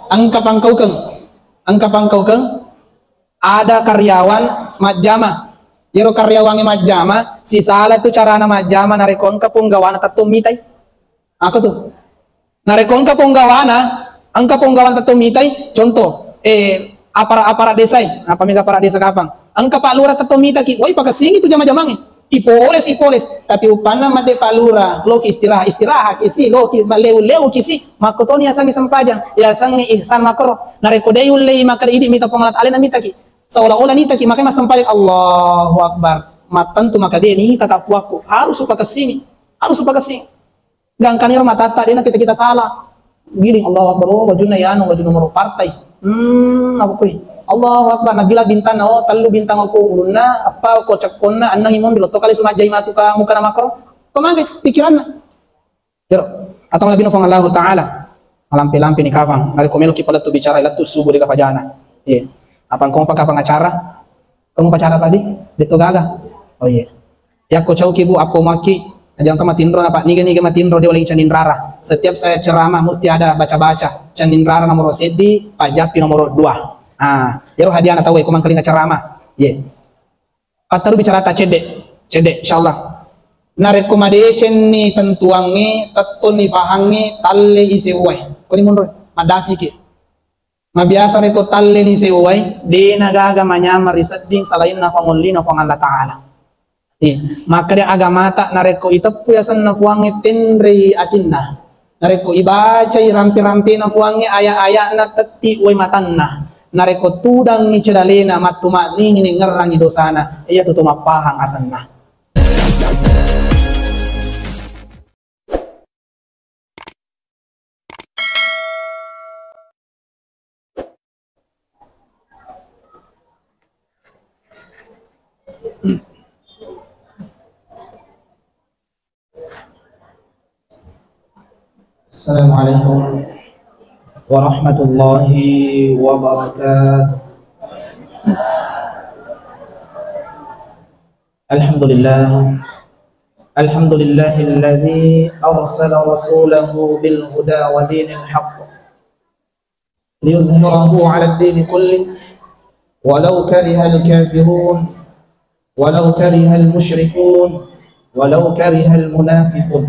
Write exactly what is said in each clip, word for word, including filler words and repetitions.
Engka pangkaukeng, engka pangkaukeng, ada karyawan majjama. Iyaro karyawangnge majjama, sisala tu carana majjama narekko engka ponggawana tettong mitai. Ako tu. Narekko engka ponggawana, engka ponggawana tettong mitai, contoh, eh, aparat-aparat desae, apa mega aparat desa kapang. Engka Pak Lurah tettong mitaki, woi, pakessingi tu jama-jamangnge. Ipoles, ipoles. Tapi uppanna madde Pak Lurah, loki istirahat, istirahat ki si, loki maleu-leu ki si, makkotoni yasengnge sempajang, yasengnge ihsan makkoro. Narekko de ullei makkeda idi mita Puang Allah Taala namitaki. Seolah-olah nitaki, makanya massempajang, Allahu Akbar. Mattentu maka de nitaka puakku. Harus upakessingi. Harus upakessingi. Gangkaniro matatta, de nakita-kita sala. Giling, Allahu Akbar, oh, bajunna yanu, baju nomor partai. Hmm, apa kui? Allahu Akbar, nabila bintang, oh, tellu bintang aku ulunna, apa ko cekkonna, annang imon bilo to kali sumajjai matu ka muka na makro. Pemangke pikiranna. Jero, atau malebbi Puang Allahu Ta'ala. Malampe-lampe ni kafang, narekko meloki palettu bicara, lettu subuh de fajana. Iya. Apa engko pa kapang acara? Kamu pacara padi? Detto gaga? Oh iya. Yakko cauki, Bu, appo maki, ajang to matinro, napa niga-niga matinro, dia oleh Candinrara. Setiap saya ceramah mesti ada baca-baca. Candinrara nomor seddi, Pak Jappi nomor dua. Ah, ero hadiahna tau, eh, ko mangkalinga ceramah. Ye. Pattaru bicarata cedde, cedde, insyaallah. Narekko madecenni tentuangnge, tettonni fahangnge, talle isewwai. Koni monro, madafiki. Mabiasa rekko talleni sewwai, dena gaga manyameng ri sedding salainna fangollina Puang Allah Ta'ala. Eh, makkeda agamata narekko iteppu yasenna Puangnge tenrei atinna. Narekko ibacai rampe-rampena Puangnge aya-aya'na tetti wai matanna. Narekko tudangngi celalena mattu madningi nengngerangngi dosana. Iyatu to mappahang asenna. السلام عليكم ورحمة الله وبركاته. الحمد لله. الحمد لله الذي أرسل رسوله بالهدى ودين الحق ليظهره على الدين كله ولو كره الكافرون ولو كره المشركون ولو كره المنافقون.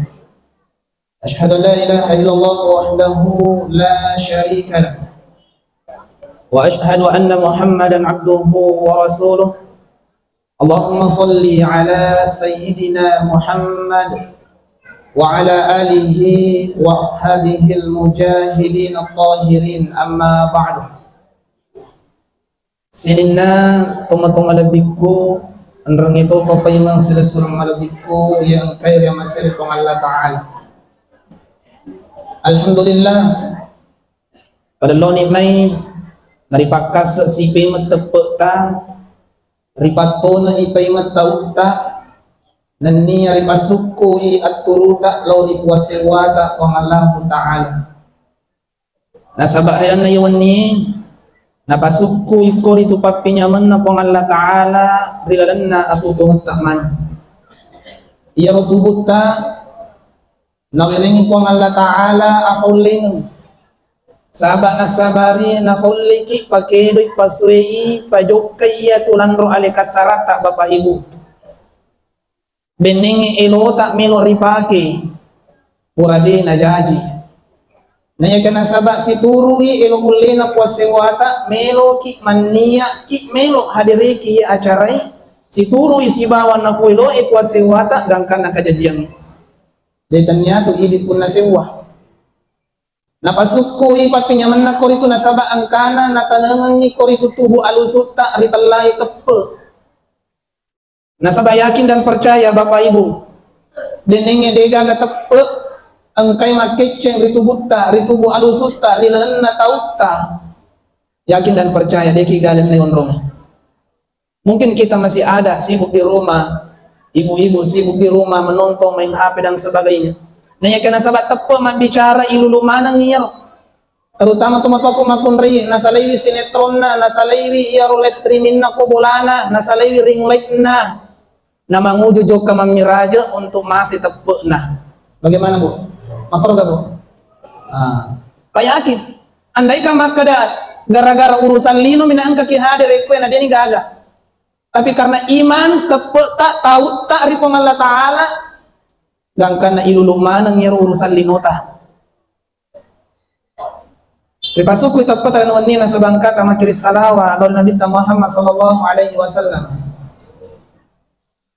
أشهد أن لا إله إلا الله وحده لا شريك له، وأشهد أن محمدا عبده ورسوله. اللهم صل على سيدنا محمد وعلى آله وأصحابه المجاهدين الطاهرين، أما بعد. Sininna tomatoa malebbikku, enrengnge topa paimeng silessureng malebbikku iya engkae riamasei ri Puang Allah Ta'ala. Alhamdulillah, pada loni mai naripakkasse si paimeng teppe'ta, ripattonengi paimeng tautta, nennia ripasukkui atturuta lao ri Puang sewwata Puang Allahu Ta'ala. Nasaba ri lalenna iya wennie, napasukku iko ritu pappinyamenna Puang Allah Ta'ala ri lalenna atuo-tuongetta maneng. Iyaro tubutta nawerengngi Puang Allah Ta'ala afaullengeng. Saba nasabari nafaulleki, pakedoi, pasuei, pajokkai iyatu lanro ale kassaratta, Bapak Ibu. Bennengnge elota melo ripake, pura de najaji. Naiyakia nasaba siturui elo ullena Puang sewwata, meloki manniaki melo hadiriki iya acarai, siturui sibawa nafueloe Puang sewwata gangkanna kajajiangnge. De tenniatu idi punna sewwa. Napasukkui pappinyamenna koritu nasaba engkana natanengengngi koritu tubu alusutta ritellai teppe. Nasaba yakin dan percaya, Bapak Ibu, dennengnge degaga teppe engkai makkecceng ri tubutta, ri tubu alusutta, ri lalenna tautta. Yakin dan percaya, deki galenna onrongnge. Mungkin kita masih ada sibuk di rumah, ibu-ibu sibuk di rumah menonton, main H P dan sebagainya. Naiyakia nasaba teppe mabbicara, ilulu maneng iyaro. Terutama tomatoakku makkunrai, nasalaiwi sinetronna, nasalaiwi iyaro live streamingna ko bolana, nasalaiwi ring light-na. Namanguju jokka mammiraje untuk mase teppe'na. Bagaimana, Bu? Makkaroga, Bu? Ah, payakin. Andaika makkeda gara-gara urusan lino mi naengkaki hadere ko na deni gaga. Tapi karena iman, teppe'ta, tautta ri Puang Allah Ta'ala, gangkanna ilulu maneng iyaro urusan linota. Ripasukku teppe'ta ri wenni nasaba engkata makkiri salawa lao ri Nabitta Muhammad sallallahu alaihi wasallam.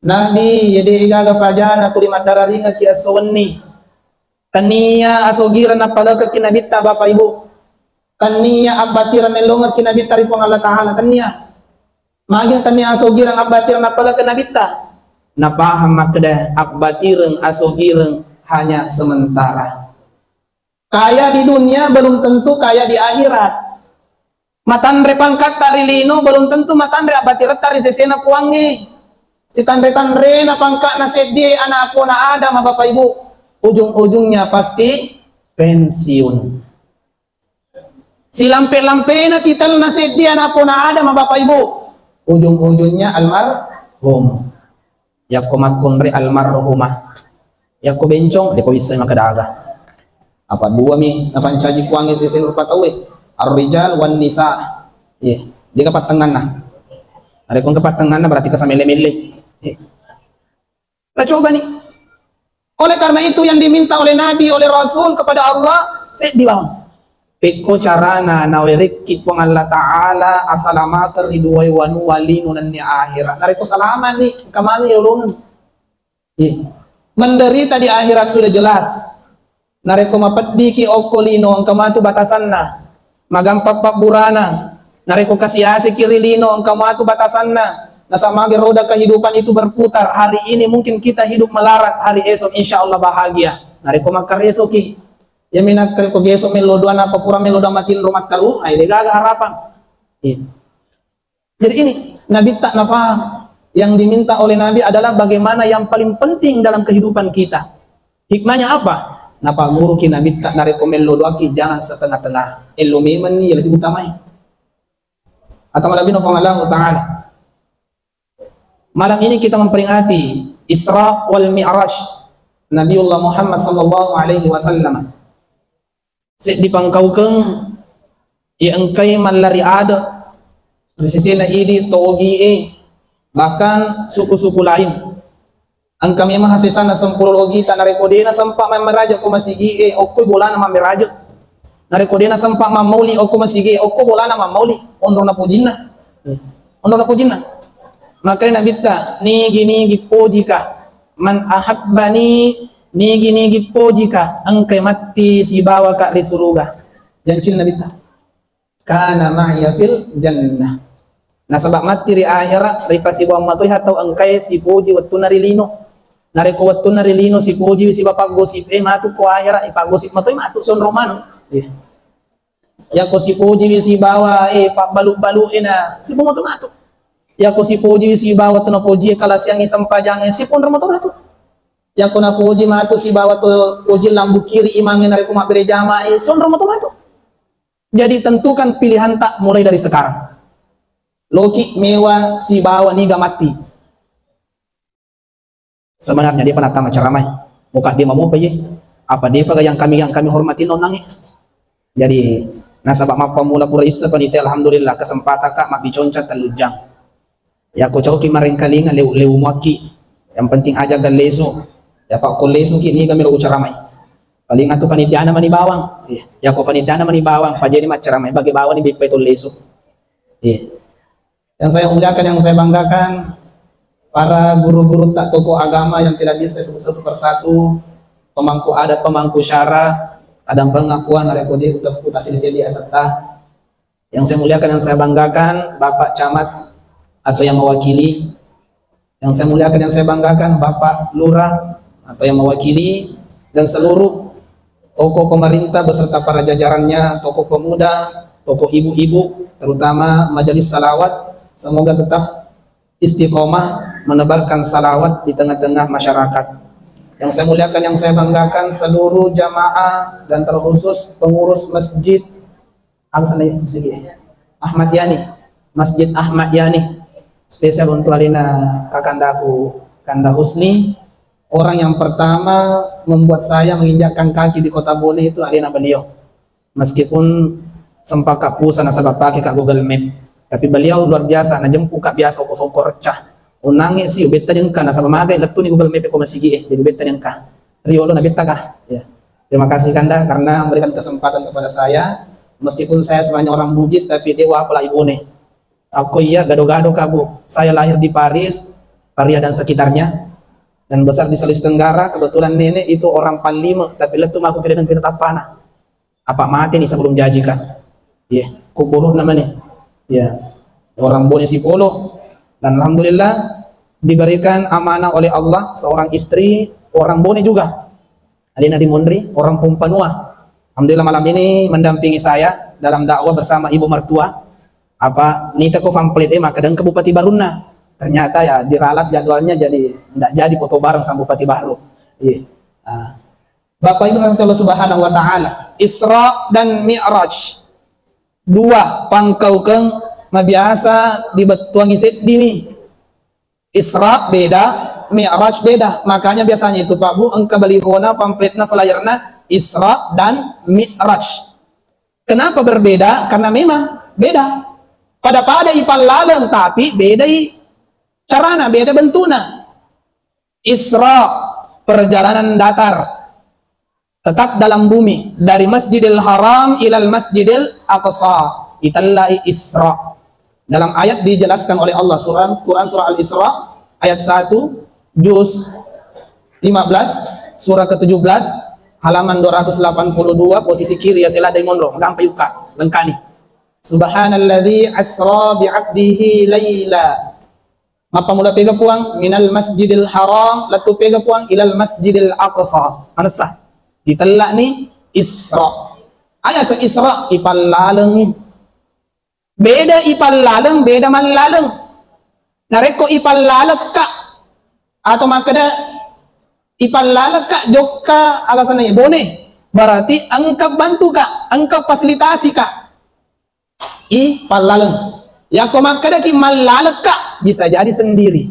Nabi, iya de gaga fajana tuli maddararingekki esso wenni. Tennia asogireng nappalekekki Nabitta, Bapak Ibu. Tennia abbatireng mellongekki Nabitta ri Puang Allah Ta'ala, tennia. Magi tennia asogireng abbatireng nappalekekki Nabitta? Napahang makkeda abbatireng asogireng hanya sementara. Kaya di dunia belum tentu kaya di akhirat. Matanre pangkatta ri lino belum tentu matanre abbatiretta ri sesena Puangnge. Sitanre-tanrena pangkatna seddie ana' pona Adam, Bapak Ibu, ujung-ujungnya pasti pensiun. Silampe-lampena titelna seddie ana' pona Adam, Bapak Ibu, ujung-ujungnya almarhum. Yakko makkunrai almarhumah, yakko bencong, deko wisseng makkeda aga. Apa dua mi napancaji Puangnge sesena rupa tauwe, ar-rijal wan nisa. Iya, de'ga pattengnganna. Narekko engka pattengnganna berarti kasamelle-melle. Iya. Nah, coba nih. Oleh karena itu yang diminta oleh Nabi, oleh Rasul kepada Allah, seddi bawang. Pekko carana nawerekki Puang Allah Ta'ala asalamakeng ri duae wanua lino nennia akhirat. Narekko salama ni, engka mami yolongeng. Iya. Menderita di akhirat sudah jelas. Narekko mapeddiki okko lino, engka matu batasanna. Magampang pabburana. Narekko kasi-asiki ri lino, engka matu batasanna. Nasaba magi roda kehidupan itu berputar. Hari ini mungkin kita hidup melarat, hari esok insya Allah bahagia. Narekko makkaresoki, iya minakkarekko geso melo dua, napa pura melo dua matinro mattaru, ai degaga harapang. Iya. Jadi ini, Nabi tak nafaham. Yang diminta oleh Nabi adalah bagaimana yang paling penting dalam kehidupan kita. Hikmahnya apa? Napagguruki Nabi tak narekko mello doaki, jangan setengah-tengah. Ello memenni yang lebih utamai. Atau malabino Puang Allah Ta'ala. Malam ini kita memperingati Isra wal Mi'raj Nabiullah Muhammad sallallahu alaihi wasallam. Seddi pangkaukeng iya engkai mallari ade ri sesena idi to Ogie, bahkan suku-suku lain. Engka memang hasesana sempuro Ogita, narekko dena sempa mammeraja ko masigie, okko bolana mammeraja. Narekko dena sempa mammauli okko masigie, okko bolana mammauli. Onrona pojinna. Onrona pojinna. Makanya Nabitta, nigi-nigi pojika. Man ahabbani, nigi-nigi pojika, engkai matti sibawaka ri suruga. Jancin Nabitta. Kana ma'ya fil jannah. Nasaba matti ri akhirat, ripasibawang matoi hatau engkai sipoji wettunna ri lino. Narekko wettunna ri lino sipojiwi sibawa paggosip, eh, matu ko akhirat, eh, paggosip matoi matu sonro maneng. Iya. Yako sipojiwi sibawa, eh, pabbalu-balu, eh, na sipomoto matu. Yako sipojiwi sibawa tu napoji, eh, kalasiangi sempajangi, siponro moto matu. Yako napoji matu sibawa tu poji lambukiri imangi narekko mabbere jama, eh, sonro moto matu. Jadi tentukan pilihan tak mulai dari sekarang. Loki mewa sibawa niga matti. Sebenarnya depa nattama ceramai. Muka dia mamopa ye. Apa depa yang kami, yang kami hormati nonangi. Jadi nasaba mappamula pura issa panitia, alhamdulillah, kesempatan ka mabbiconca tellu jang. Yako coki marengkalinga leu-, leu muakki. Yang penting aja gallesu. Ya pak kollesu ki ni kami lo ucaramai. Paling atu panitiana mani bawang. Iya. Yako panitiana mani bawang, pajeni maccaramai bagi bawang ni bippai tollesu. Iya. Yang saya muliakan, yang saya banggakan, para guru-guru tak tokoh agama yang tidak bisa saya sebut satu persatu, pemangku adat, pemangku syara, kadang pengakuan ada kode untuk putar sili-sili asata. Yang saya muliakan, yang saya banggakan, Bapak Camat atau yang mewakili. Yang saya muliakan, yang saya banggakan, Bapak Lurah atau yang mewakili, dan seluruh tokoh pemerintah beserta para jajarannya, tokoh pemuda, tokoh ibu-ibu, terutama Majelis Salawat. Semoga tetap istiqomah menebarkan salawat di tengah-tengah masyarakat. Yang saya muliakan, yang saya banggakan, seluruh jamaah dan terkhusus pengurus masjid, apa sana masjid? Ahmad Yani, Masjid Ahmad Yani, spesial untuk alena kakandaku, Kanda Husni. Orang yang pertama membuat saya menginjakkan kaki di Kota Bone itu alena beliau. Meskipun Sempat ka pusing nasaba pake ka Google Map. Tapi beliau luar biasa, najempu ka biasa oko songko recca. Unnangnge si ubetta diengka nasaba magai lettuni Google Map ko masigi e, jadi ubetta diengka. Riolo nabetta ka. Ya. Terima kasih Kanda karena memberikan kesempatan kepada saya. Meskipun saya sebenarnya orang Bugis tapi dewa apalagi Bone. Aku iya gado-gado ka Bu. Saya lahir di Paris, Paria dan sekitarnya. Dan besar di Sulawesi Tenggara, kebetulan nenek itu orang Panlima, tapi lettu mako kira dan kita tapana. Apa mati nih sebelum jaji ka? Iya, kuburur namanya. Ya, orang Bone Sipolo. Dan alhamdulillah diberikan amanah oleh Allah seorang istri orang Bone juga. Alena di Munri, orang Pumpanua. Alhamdulillah malam ini mendampingi saya dalam dakwah bersama ibu mertua. Apa nita ko pamflet e maka deng ke Bupati Barunna. Ternyata ya diralat jadwalnya jadi ndak jadi foto bareng sama Bupati Baru. Iya. Ah. Bapak Ibu rahmati Allah Subhanahu wa Ta'ala, Isra dan Mi'raj, dua pangkaukeng mabiasa dibettuangi seddimi. Isra beda, Mi'raj beda. Makanya biasanya itu Pak Bu, engka balihona, pamfletna, flyerna Isra dan Mi'raj. Kenapa berbeda? Karena memang beda. Pada-pada ipallaleng, tapi beda i carana, beda bentukna. Isra, perjalanan datar, tetap dalam bumi, dari Masjidil Haram ilal Masjidil Aqsa, itellai Isra. Dalam ayat dijelaskan oleh Allah, surah Quran, surah Al-Isra, ayat satu, juz lima belas, surah ketujuh belas, halaman dua ratus delapan puluh dua, posisi kiri ya, sela dai monro, gampang yuka, lengkani. Subhanalladzi asra bi'abdihi laila. Mappamula pega Puang, minal Masjidil Haram, lettu pega Puang, ilal Masjidil Aqsa. Manessa. Ditellani Isra. Aya se Isra, ipallalengi. Beda ipallaleng, beda mallaleng. Narekko ipallalekka, atau makkeda ipallalekka jokka alasanna Bone, berarti engka bantuka, engka fasilitasi ka. Ipallaleng. Yakko makkedaki mallalekka, bisa jadi sendiri.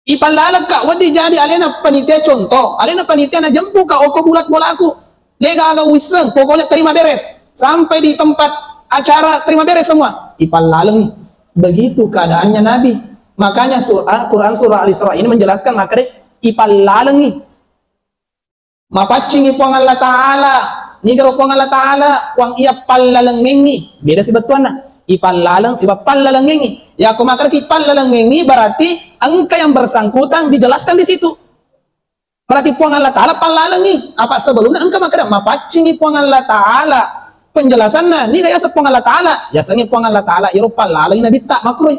Ipallalekka, wedding jadi alena panitia contoh, alena panitia najempuka okko bulat bolaku. Degaga wisseng, pokoknya terima beres. Sampai di tempat acara terima beres semua. Ipallalengi. Begitu keadaannya Nabi. Makanya surah, Quran surah Al-Isra ini menjelaskan makkeda ipallalengi. Mapaccingi Puang Allah Ta'ala. Nigaro Puang Allah Ta'ala, Puang iya pallalengengi. Beda si bettuanna. Ipallaleng siba pallalengengi. Yakko makkedaki pallalengengi, berarti engka yang bersangkutan dijelaskan di situ. Berarti Puang Allah Ta'ala pallalengi. Apa sebelumnya engka makkeda, mapaccingi Puang Allah Ta'ala. Penjelasanna, niga yaseng Puang Allah Ta'ala? Yasengnge Puang Allah Ta'ala, iro pallalengi nabitta, makkuroi.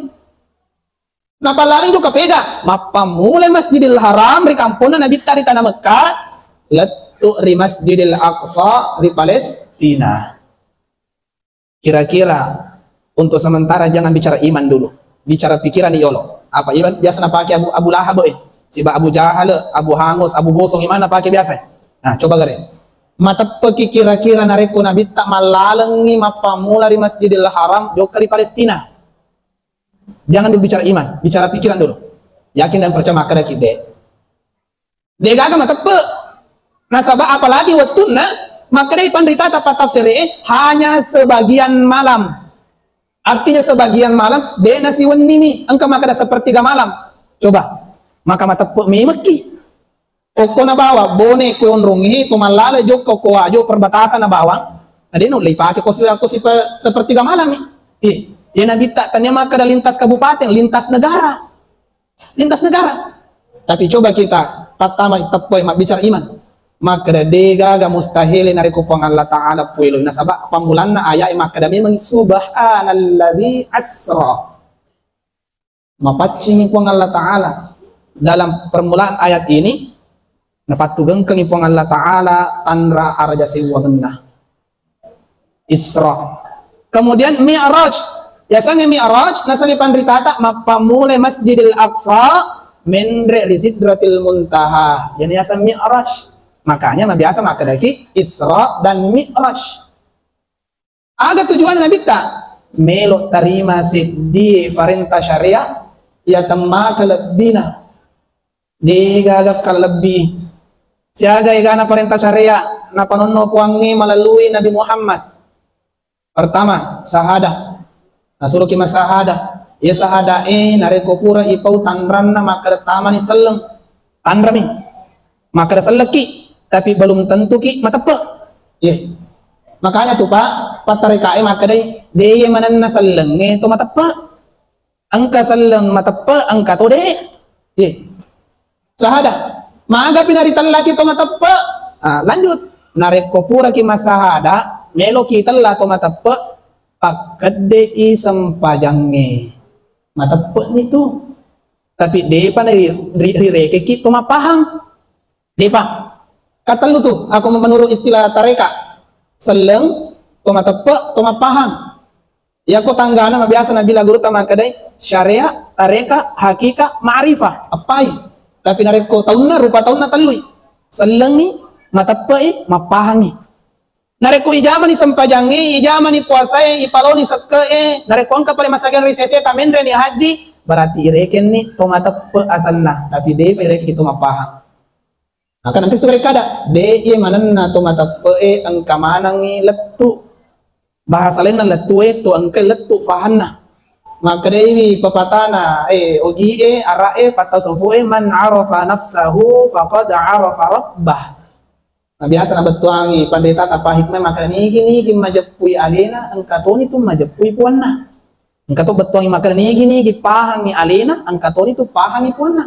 Napallaleng jokka pega, mappammulai Masjidil Haram ri kamponna Nabitta ri tana Mekkah, lettu ri Masjidil Aqsa ri Palestina. Kira-kira untuk sementara jangan bicara iman dulu, bicara pikiran yolo. Apa iman biasa napake Abu, Abu Lahab e, siba Abu Jahal, Abu Hangus, Abu Bosong, iman napake biasa. Nah, coba gare. Mateppeki kira-kira narekko Nabitta mallalengngi mappammula ri Masjidil Haram jokka ri Palestina. Jangan dulu bicara iman, bicara pikiran dulu. Yakin dan percaya makkeda ki de. Degaga mateppe. Nasaba apalagi wettunna makkedai panrita tapa tafsir e hanya sebagian malam. Artinya sebagian malam de nasiwennini engka makkeda sepertiga malam. Coba, maka mateppe memekki. Okkona bawang, Bone ko onrongnge to mallala jokka ko Wajo perbatasan na bawang, na de naulle ipake ko si, ko si pe-, sepertiga malam ni. Eh, iya Nabitta tania makkeda lintas kabupaten, lintas negara. Lintas negara. Tapi coba kita pattama teppoi mabbicara iman. Makkeda degaga mustahil narekko Puang Allah Ta'ala pueloi nasaba pammulanna ayat makkeda memang subhanalladzi asra. Mapaccingi Puang Allah Ta'ala. Dalam permulaan ayat ini, napattugengkengi Puang Allah Ta'ala tanra araja sewwangenna. Isra. Kemudian Mi'raj. Yasengnge Mi'raj, nasengnge panritata mappammulai Masjidil Aqsa, menre ri Sidratil Muntaha. Jadi yaseng Mi'raj. Makanya mabiasa makkedaki Isra dan Mi'raj. Aga tujuan Nabitta? Melo tarima seddie parenta syariat, iya temmaka lebbina. Degaga kalebbi. Siaga egana parenta syariat napanonno Puangnge malalui Nabi Muhammad. Pertama, sahada. Nasuroki massahada. Iya sahada e narekko pura ipau tanranna makkeda tamani selleng, tanrami. Makkeda sellekki, tapi belum tentuki mateppe. Iya. Makanya tu, Pak, pattareka e makkedai, de iye manenna sellengnge to mateppe. Engka selleng mateppe, engka to de. Iya. Sahada. Magapi naritellaki to mateppe? Ah, lanjut. Narekko puraki massahada, meloki tella to mateppe, pakkeddei sempajangnge. Mateppe'ni tu. Tapi depa na ri-, ri-, rirekeki to mappahang. Depa. Katellu tu, aku menurut istilah tareka. Selleng, to mateppe, to mappahang. Iyako tanggana mabiasa nabila gurutta makkedai, syariat, tareka, hakika, ma'rifah, appai. Tapi narekko taunna, rupa taunna tellui. Sellengi, mateppe'i, mappahangi. Narekko ijamani sempajangnge, ijamani puasae, ipaloni sekke'e, narekko engka pale masageng ri sese tamenreni haji, berarti irekenni to mateppe asenna, tapi depa irekeng to mappahang. Maka nanti sudah kada, de iye manenna to mateppe'e engka manengngi lettu. Bahasa lainna lettu e to engka lettu fahanna. Makkedaiwi pepatana, eh, ogi e, ara e, pattasofu e, "Man arafa nafsahu faqad arafa rabbah." Nah, biasa nabettuangi pandeta tapa hikmah maka nigi-nigi majeppui alena, engka toni tu majeppui puanna. Engka to bettuangi maka nigi-nigi pahangi alena, engka toni tu pahangi puanna.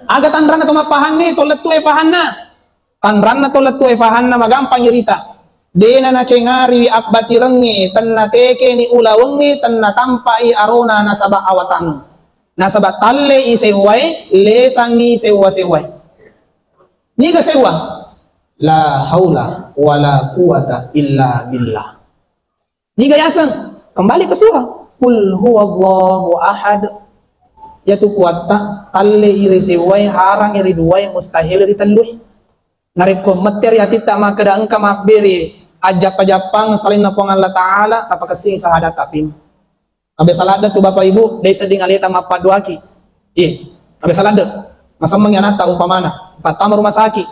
Aga tanranna to mappahangnge, to lettu e fahanna. Tanranna to lettu e fahanna magampang irita. Dena nacengariwi abbatirengnge, tenna tekeni ulawengnge, tenna tampai arona nasaba awatangeng. Nasaba tallei sewwae, lesangi sewwa-sewwae. Niga sewwa? La haula wala quwata illa billah. Niga yaseng? Kembali ke surah. Qul huwallahu ahad. Yatu kuatta, talle i ri sewwae, harang i ri duae, mustahil ri tellue. Narekko mette ri atitta makkeda engka mabbere ajjappa-jappang selainna Puang Allah Ta'ala, tapakessing sahada tapim. Abe saladde tu Bapak Ibu, dei sedding aleta mappadduaki. Iye, abe saladde. Masemmengi anatta umpamana, pattama rumah sakit.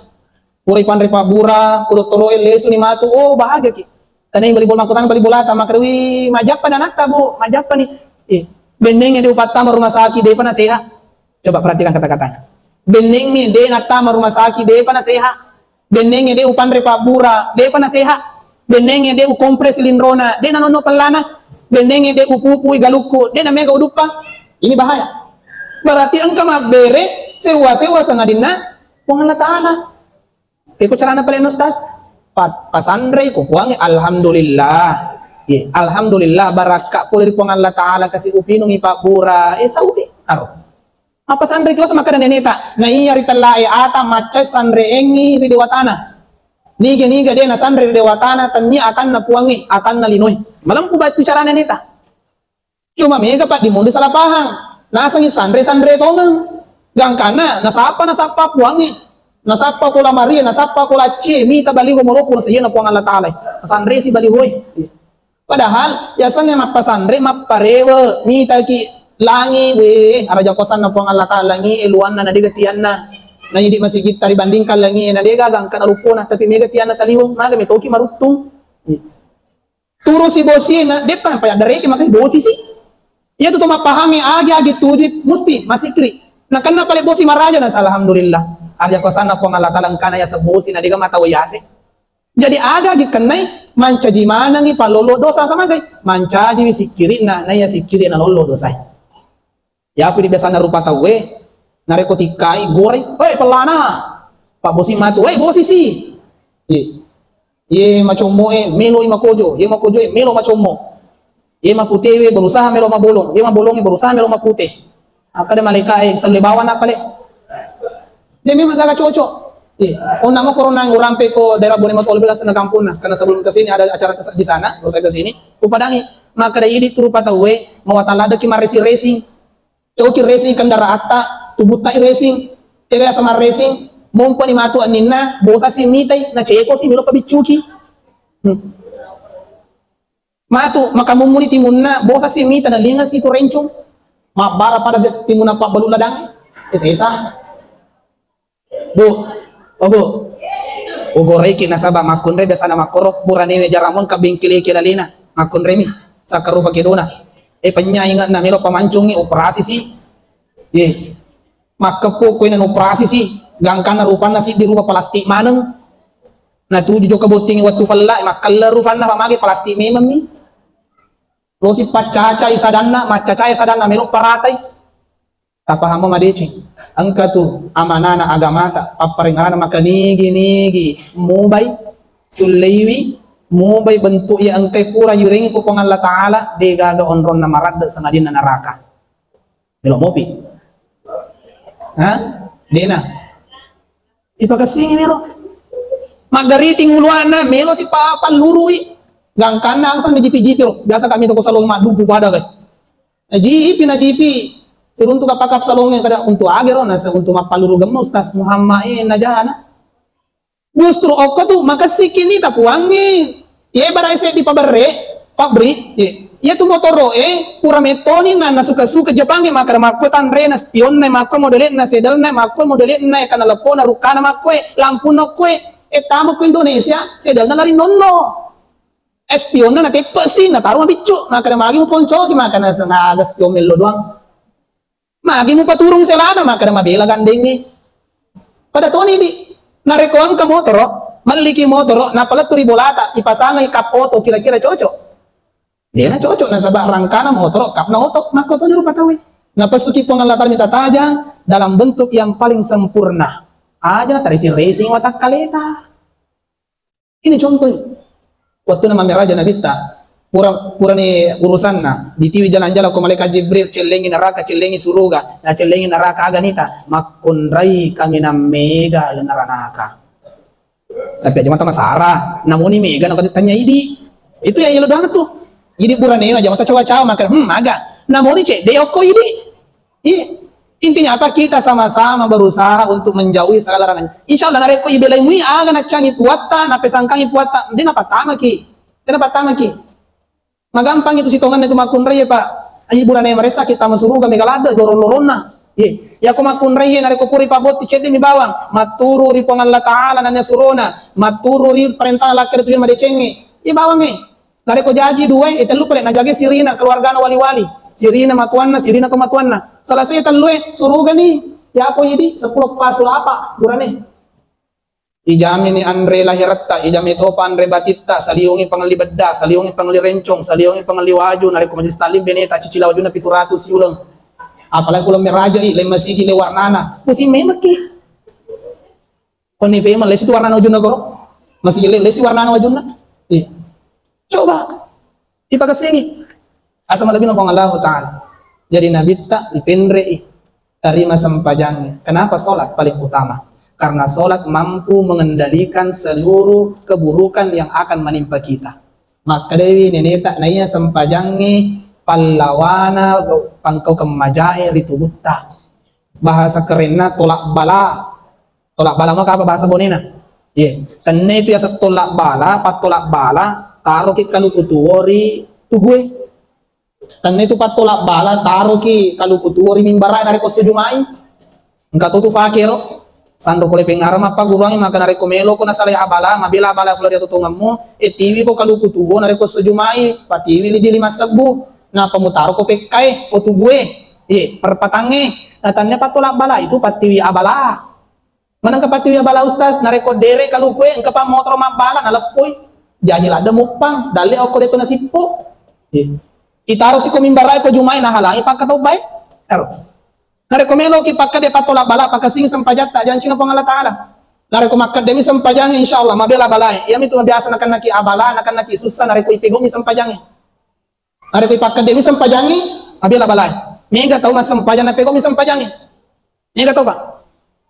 Pura ipanre pabbura, ku dottoro'e lesuni matu, oh, bahagiaki. Tania bali bola, makkutana bali bolata, makkedawi, "Majappa nanatta, Bu, majappa ni." Eh, bennengnge de upattama rumah sakit, depa nasehat. Coba perhatikan kata-katanya. Bennengnge de nattama rumah sakit, depa nasehat. Bennengnge de upanre pabbura, depa nasehat. Bennengnge de ukompres linrona, de nanonno pellana. Bennengnge de upupui galukku, de namega uduppa. Ini bahaya. Berarti engka mabbere, sewa-sewa sangadinna Puang Allah Ta'ala. Peko carana pale Ustaz? Pa-, pasanrei ko Puangnge, alhamdulillah. Ye, alhamdulillah, barakka pole ri Puang Allah Ta'ala, kasi upinungi pabbura, eh, saudi. Aro. Mappasanrei ki wasa makkeda neneta, na iya ri tellae ata maccai sanreengi ri dewatana. Niga-niga de nasanre ri dewatana, tennia atanna Puangnge, atanna linoe. Malempu ba-, bicara neneta. Cuma mega paddimunri salah pahang. Nasengi sanre-sanre tongeng. Gangkanna nasappa, nasappa Puangnge. Nasappa ko La Maria, nasappa ko La Cie, mita baliho moropu nasaiana Puang Allah Ta'ala. Sanresi balihoe. Padahal yasengnge mappasanre, mapparewe, mitaki langi, we, araja kosanna Puang Allah Ta'ala langi, e luanna nadega tianna. Naidi masigitta ribandingkan langi, e nadega gangkana ruppona, tapi mega tianna saliweng, maga metoki maruttung. Turusi bosi na, deppa nappa yaddareke makai bosi si. Iya tu to mappahangi agi-agi tuju musti masikri. Nakenna pale bosi maraja na alhamdulillah. Arja kosanna Puang Allah Ta'ala engkana yaseng bosi na dega mata wayase. Jadi aga agi kennai mancaji manengi palollo dosa sama gai. Mancaji wi sikkiri na, na iya sikkiri na lollo dosai. Yapi di biasana rupa tauwe, narekko tikkai, goreng, "Oi, pellana." Pak bosi matu, "Oi, bosi si." Ye. Ye macommo e, melo i makojo. Ye makojo e, melo macommo. Ye mapute we, berusaha melo mabolong. Ye mabolong e, berusaha melo mapute. Akkeda malaika e, "Selle bawana pale." Dia memang gaga cocok. Ye. Onna mo korona ngurampe ko daerah Bone Matu Olbela sana kampungna. Karena sebelum ke sini ada acara kes-, di sana, baru saya ke sini. Kupadangi, makkeda idi tu rupa tauwe, mawatala deki marresi-resi. Coki racing kendaraatta, tubuttai racing, tega sama racing, momponi matu anninna, bosa si mitai, na ceko si melo pabiccuki. Hmm. Matu, makamummuni timunna, bosa si mita, na linga si tu rencung. Mabbara pada timunna pabbalu ladang, eh, sesa. Bu, oh Bu. Ugoraiki nasaba makkunrai biasana makkoro, buranewe jarang engka bengkeleki lalena, makkunraimi, sakkarufa kedona. E, penyainganna melo pamancungi, operasi si. Ye. Makkeppu ko ina operasi si, gangkanna rupanna siddi rupa plastik maneng. Natuju jokka bottingi wettu fella, makkella rupanna, pa magi plastik memang mi. Losi paccacai sadanna, maccacai sadanna, melo paratai. Tapahammo madeceng. Engka tu amanana agamata, papparengngerana maka nigi-nigi mubai, sulleiwi, mubai bentuk iya engkai pura yurengi ku Puang Allah Ta'ala, degaga onronna maradde sangadinna neraka. Melo mopi. Ha? Dena. Ipakessingi niro. Maggariting uluanna, melo si pa-, pallurui. Gangkanna angsang jipi-jipi ro. Biasa kami toko salong maddumpu pada kai. Najipi, najipi. Siruntu kapakap salonge kada untuk agero, nasa untuk mappaluru gemma Ustaz Muhammad, eh, najana. Justru okko tu makessiki ni tapuangngi. Ye bara ese di paberre, pabrik, ye. Iya tu motoro e, pura metoni na, na suka-suka Jepangnge, maka makko tanre na spionna, makko modele na sedelna, makko modele na kana lepona rukana makko e, lampuna ko e, e tama ko Indonesia, sedelna lari nonno. Spionna na teppe si, na taru mabiccu, maka magi mukoncoki, maka na sengaga spion mello doang. Magi mupaturung selana, maka mabela gandengnge. Pada toni di, narekko engka motoro, melliki motoro, napalettu ri bolata, ipasangai kap oto, kira-kira cocok? Dena cocok, nasaba rangkana motoro, kapna oto, makko toni rupa tauwe. Napessuki Puang Allah Ta'ala mita tajang dalam bentuk yang paling sempurna. Aja na tarisi-risi watakkaleta. Ini contohnya. Wattuna mammeraja Nabitta, pura, purani urusanna, ditiwi jalan-jalan ko malaikat Jibril, cellengi neraka, cellengi suruga, na cellengi neraka aga nita, makkunrai kaminang mega le naranaka. Tapi aja mata masara, namuni mega na tanya idi. Itu yang yelo doang tu. Idi purane aja mata cawa-cawa maka, hmm, maga. Namuni cedde okko idi. Iya. Intinya apa? Kita sama-sama berusaha untuk menjauhi segala larangannya. Insya Allah, narekko ibelai mui aga naccangi puatta, napesangkangi puatta, de napattamaki. De napattamaki. Magampang itu sitonganna itu makkunrai, Pak. Aji burane maressa kita masuruga mega ladde, gorong-loronna. Iya. Iya ko makkunrai, narekko puri pabotti cedde mi bawang, matturu ri Puang Allah Ta'ala nanya surona, matturu ri perintah lakkeda tujun madecengnge. Iya bawangnge. Narekko jaji duae, e tellu pale najagai sirina keluargana wali-wali. Sirina matuanna, sirina tomatuanna. Selesai tellue, surugani. Yapo idi, seppulo pasu lapa, burane. Ijamini anre lahiratta, ijami topa anre batitta, saliungi pangelli bedda, saliungi pangelli rencong, saliungi pangelli waju, narekko majelis taklim beneta cicila wajunna pitu ratu siuleng. Apalagi uleng merajai, leng masigi, leng warnana. Pusing memekki. Konni pemeng lesi tu warnana wajunna koro. Masih jelek lesi warnana wajunna. Iya. Coba. Ipakessingi. Atau malebbi na Puang Allah Ta'ala. Jadi Nabitta dipenrei. Tarima sempajangnya. Kenapa sholat paling utama? Karena sholat mampu mengendalikan seluruh keburukan yang akan menimpa kita. Makkedawi neneta, naiya sempajangnge pallawana pangkau kemmajae ri tubutta. Bahasa kerenna tolak bala. Tolak bala maka apa bahasa bonena? Iya. Tenne itu yaseng tolak bala, pattolak bala, taroki kaluku tuo ri tubue. Tenne itu pattolak bala, taroki kaluku tuo ri mimbara narekko sujumai. Engka to tu fakero. Sanro pole pengarang mappaguruangi maka narekko meloko nasalai abala, mabela abala pole ri atuo tongemmu, e tiwi ko kaluku tuo narekko sujumai, patiwi lidi lima sebbu, nappa mutaro ko pekkae, ko tubue, eh, perpatangnge. Nah, tenne pattolak bala itu pattiwi abala. Manengka pattiwi abala, Ustaz, narekko dere kalukue, engka pa motoro mabbala, naleppoi. Jaji ladde muppang, dalle okko deto nasippo. Iya. Itaro siko mimbarae ko jumai, nahalangi pakkatobbae. Ero. Narekko meloki pakkede pattolak bala, pakasing sempajatta, jancina Puang Allah Ta'ala. Narekko makkedemi sempajangnge, insya Allah, mabela balae. Iyamitu biasa nakennaki abala, nakennaki sussa, narekko ipegomi sempajangnge. Narekko ipakkedde'mi sempajangnge, mabela balae. Mega tau massempajang napegomi sempajangnge. Mega tau, Pak.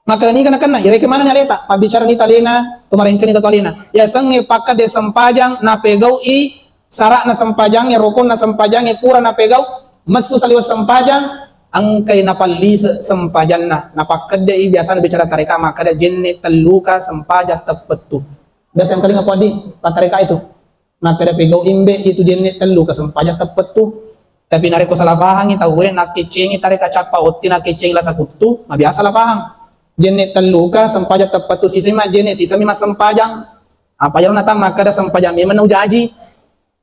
Maka niga nakenna, ireke maneng aleta, pabbicara ni talena, to marengkeni to talena. Yasengnge pakkedde sempajang napegau'i sara'na sempajangnge, rokonna sempajangnge pura napegau, messu saliweng sempajang, engkai napallise sempajanna. Napakkedde'i biasana bicara tareka makkeda jenne telluka sempajang teppettu. Biasa engkalinga poaddi pattareka itu. Makkeda pegau imbe itu jenne tellu ka sempajang teppettu. Tapi narekko salah pahangi tauwe, nakkeccengi tareka cappa otti, nakkeccengi lasa kuttu, mabiasa salah pahang. Jenne telluka sempajang teppatu siseng majjenne, siseng mi massempajang. Apa jaro natang makkeda sempajang memang naujaji.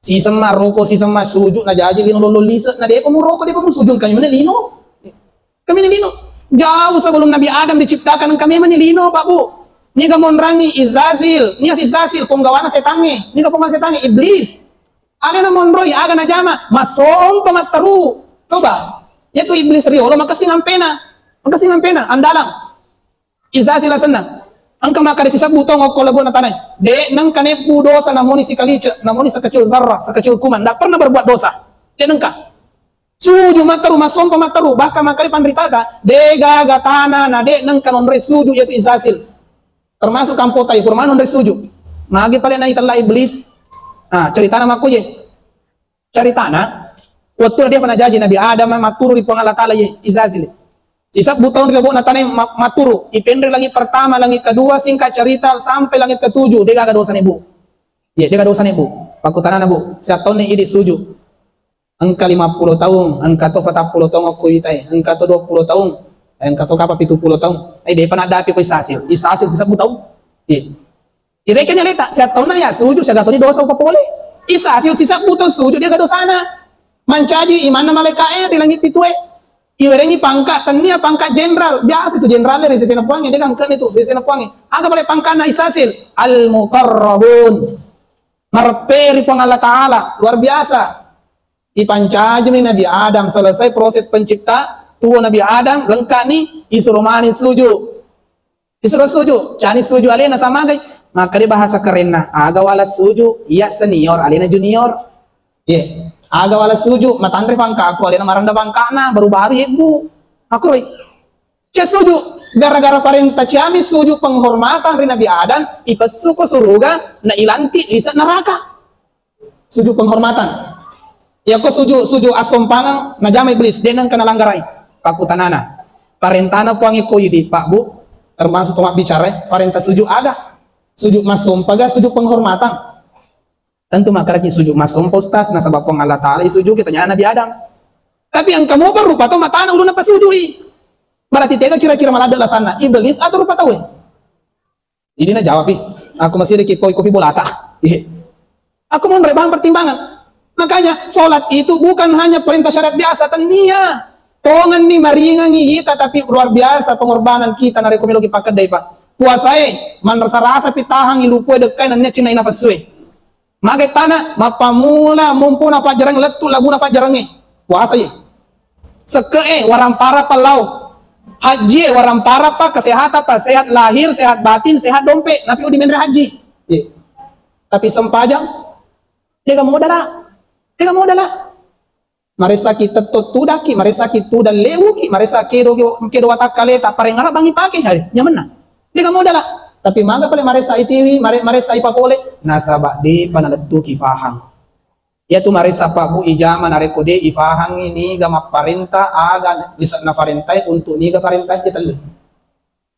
Siseng maroko, siseng massuju, najaji lino lollo lise, na depa muroko, depa musuju, engka memang lino. Engka memang lino. Jauh sebelum Nabi Adam diciptakan, engka memang lino, Pak Bu. Niga monrangi Izazil, nia Izazil, ponggawana setangnge. Niga ponggawana setangnge? Iblis. Alena monroi, aga najama? Massompa matteru. Coba. Yatu Iblis riolo, makessing ampena. Makessing ampena, andalang. Izazil asenna. Engka makkeda sisebbu taung okko lebona tanae. De nengka nebbu dosa namoni sikalice, namoni sekecil zarrah, sekecil kuman. Ndak pernah berbuat dosa. De nengka. Suju matteru, massompa matteru, bahkan makkeda panritata, de gaga tana na de nengka nonroi suju yatu Izazil. Termasuk kampota, pura maneng nonroi suju. Magi pale naitella Iblis. Ah, ceritana makkoje. Caritana, wettu dia pernah jaji Nabi Adam matturu ri Puang Allah Ta'ala ye, Izazil. Sisebbu taung ri lebona tanae ma-, matturu, ipenre langit pertama, langit kedua, singkat cerita, sampai langit ketujuh, de gaga dosa nebbu. Ye, de gaga dosa nebbu. Pakkutanana, Bu, siattonni idi suju. Engka lima puluh taung, engka to patappulo taung okko itae, engka to dua puluh taung, engka to kapa pitu puluh taung. Eh, depa naddapi ko Izazil. Izazil sisebbu taung. Ye. Irekeng aleta, siattaunna ya suju, siaga toni dosa upapole. Izazil sisebbu taung suju, de gaga dosana. Mancaji imanna malaika'e ri langit pitue. Iwerengi pangka, tennia pangka jenderal. Biasa tu jenderal ri sesena Puangnge, de gangkene tu ri sesena Puangnge. Aga pale pangkana Izazil? Al-Muqarrabun. Mareppe ri Puang Allah Ta'ala, luar biasa. Ipancajimi Nabi Adam, selesai proses pencipta, tuo Nabi Adam, lengkani, isuro mani suju. Isuro suju, cani suju alena samagai. Makkeda bahasa kerenna, aga wala suju, iya senior, alena junior. Ye, aga wala suju, matanre pangkaku, alena marenda pangkana, baru-baru yebbu. Makkuroi. Cek suju, gara-gara parenta ciami suju penghormatan ri Nabi Adam, ipessuko suruga, na ilantik lise neraka. Suju penghormatan. Iyako suju, suju assompangeng najama Iblis, de nengka nalanggarai. Pakkutanana. Parentana Puangnge ko idi, Pak Bu, termasuk to mabbicara, parenta suju aga? Suju massompa ga, suju penghormatan? Tentu makkedaki suju massompa, Ustaz, nasaba Puang Allah Ta'ala isujuki, tanya Nabi Adam. Tapi engka mopa rupa tau matana ulunna pasujui. Berarti tega kira-kira maladde lasanna, Iblis atau rupa tauwe? Ini najawab, ih. Aku masih ada kipo kopi bolata. Iya. Aku mau merebang pertimbangan. Makanya, sholat itu bukan hanya perintah syariat biasa, tennia. Tongenni maringangi ita, tapi luar biasa pengorbanan kita narekko meloki pakkeddai, Pak. Puasae, manrasa-rasa pi tahangi lupue dekkai nennia cinna nafasue. Mage tana, mappamula mumpuna fajjareng lettu labuna fajjarengnge. Puasa ye. Sekke'e, waramparappa lao. Hajjie, waramparappa, kesehatanpa, sehat lahir, sehat batin, sehat dompe. Napi udi menre haji. Ye. Tapi sempajang, dega modala. Dega modala. Maressaki tetto tudakki, maressaki tudang lewuki, maressa kedo, kedo watakkaleta, parengara bangi pake, hai, nyamenna. Dega modala. Tapi maga pale maressa itiwi, mare-, maressa ipapole, nasaba depa nalettuki fahang. Iyatu maressa pabbu ijama narekko de ifahangi niga mapparenta, aga lise'na farentae, untuk niga farentae, telle.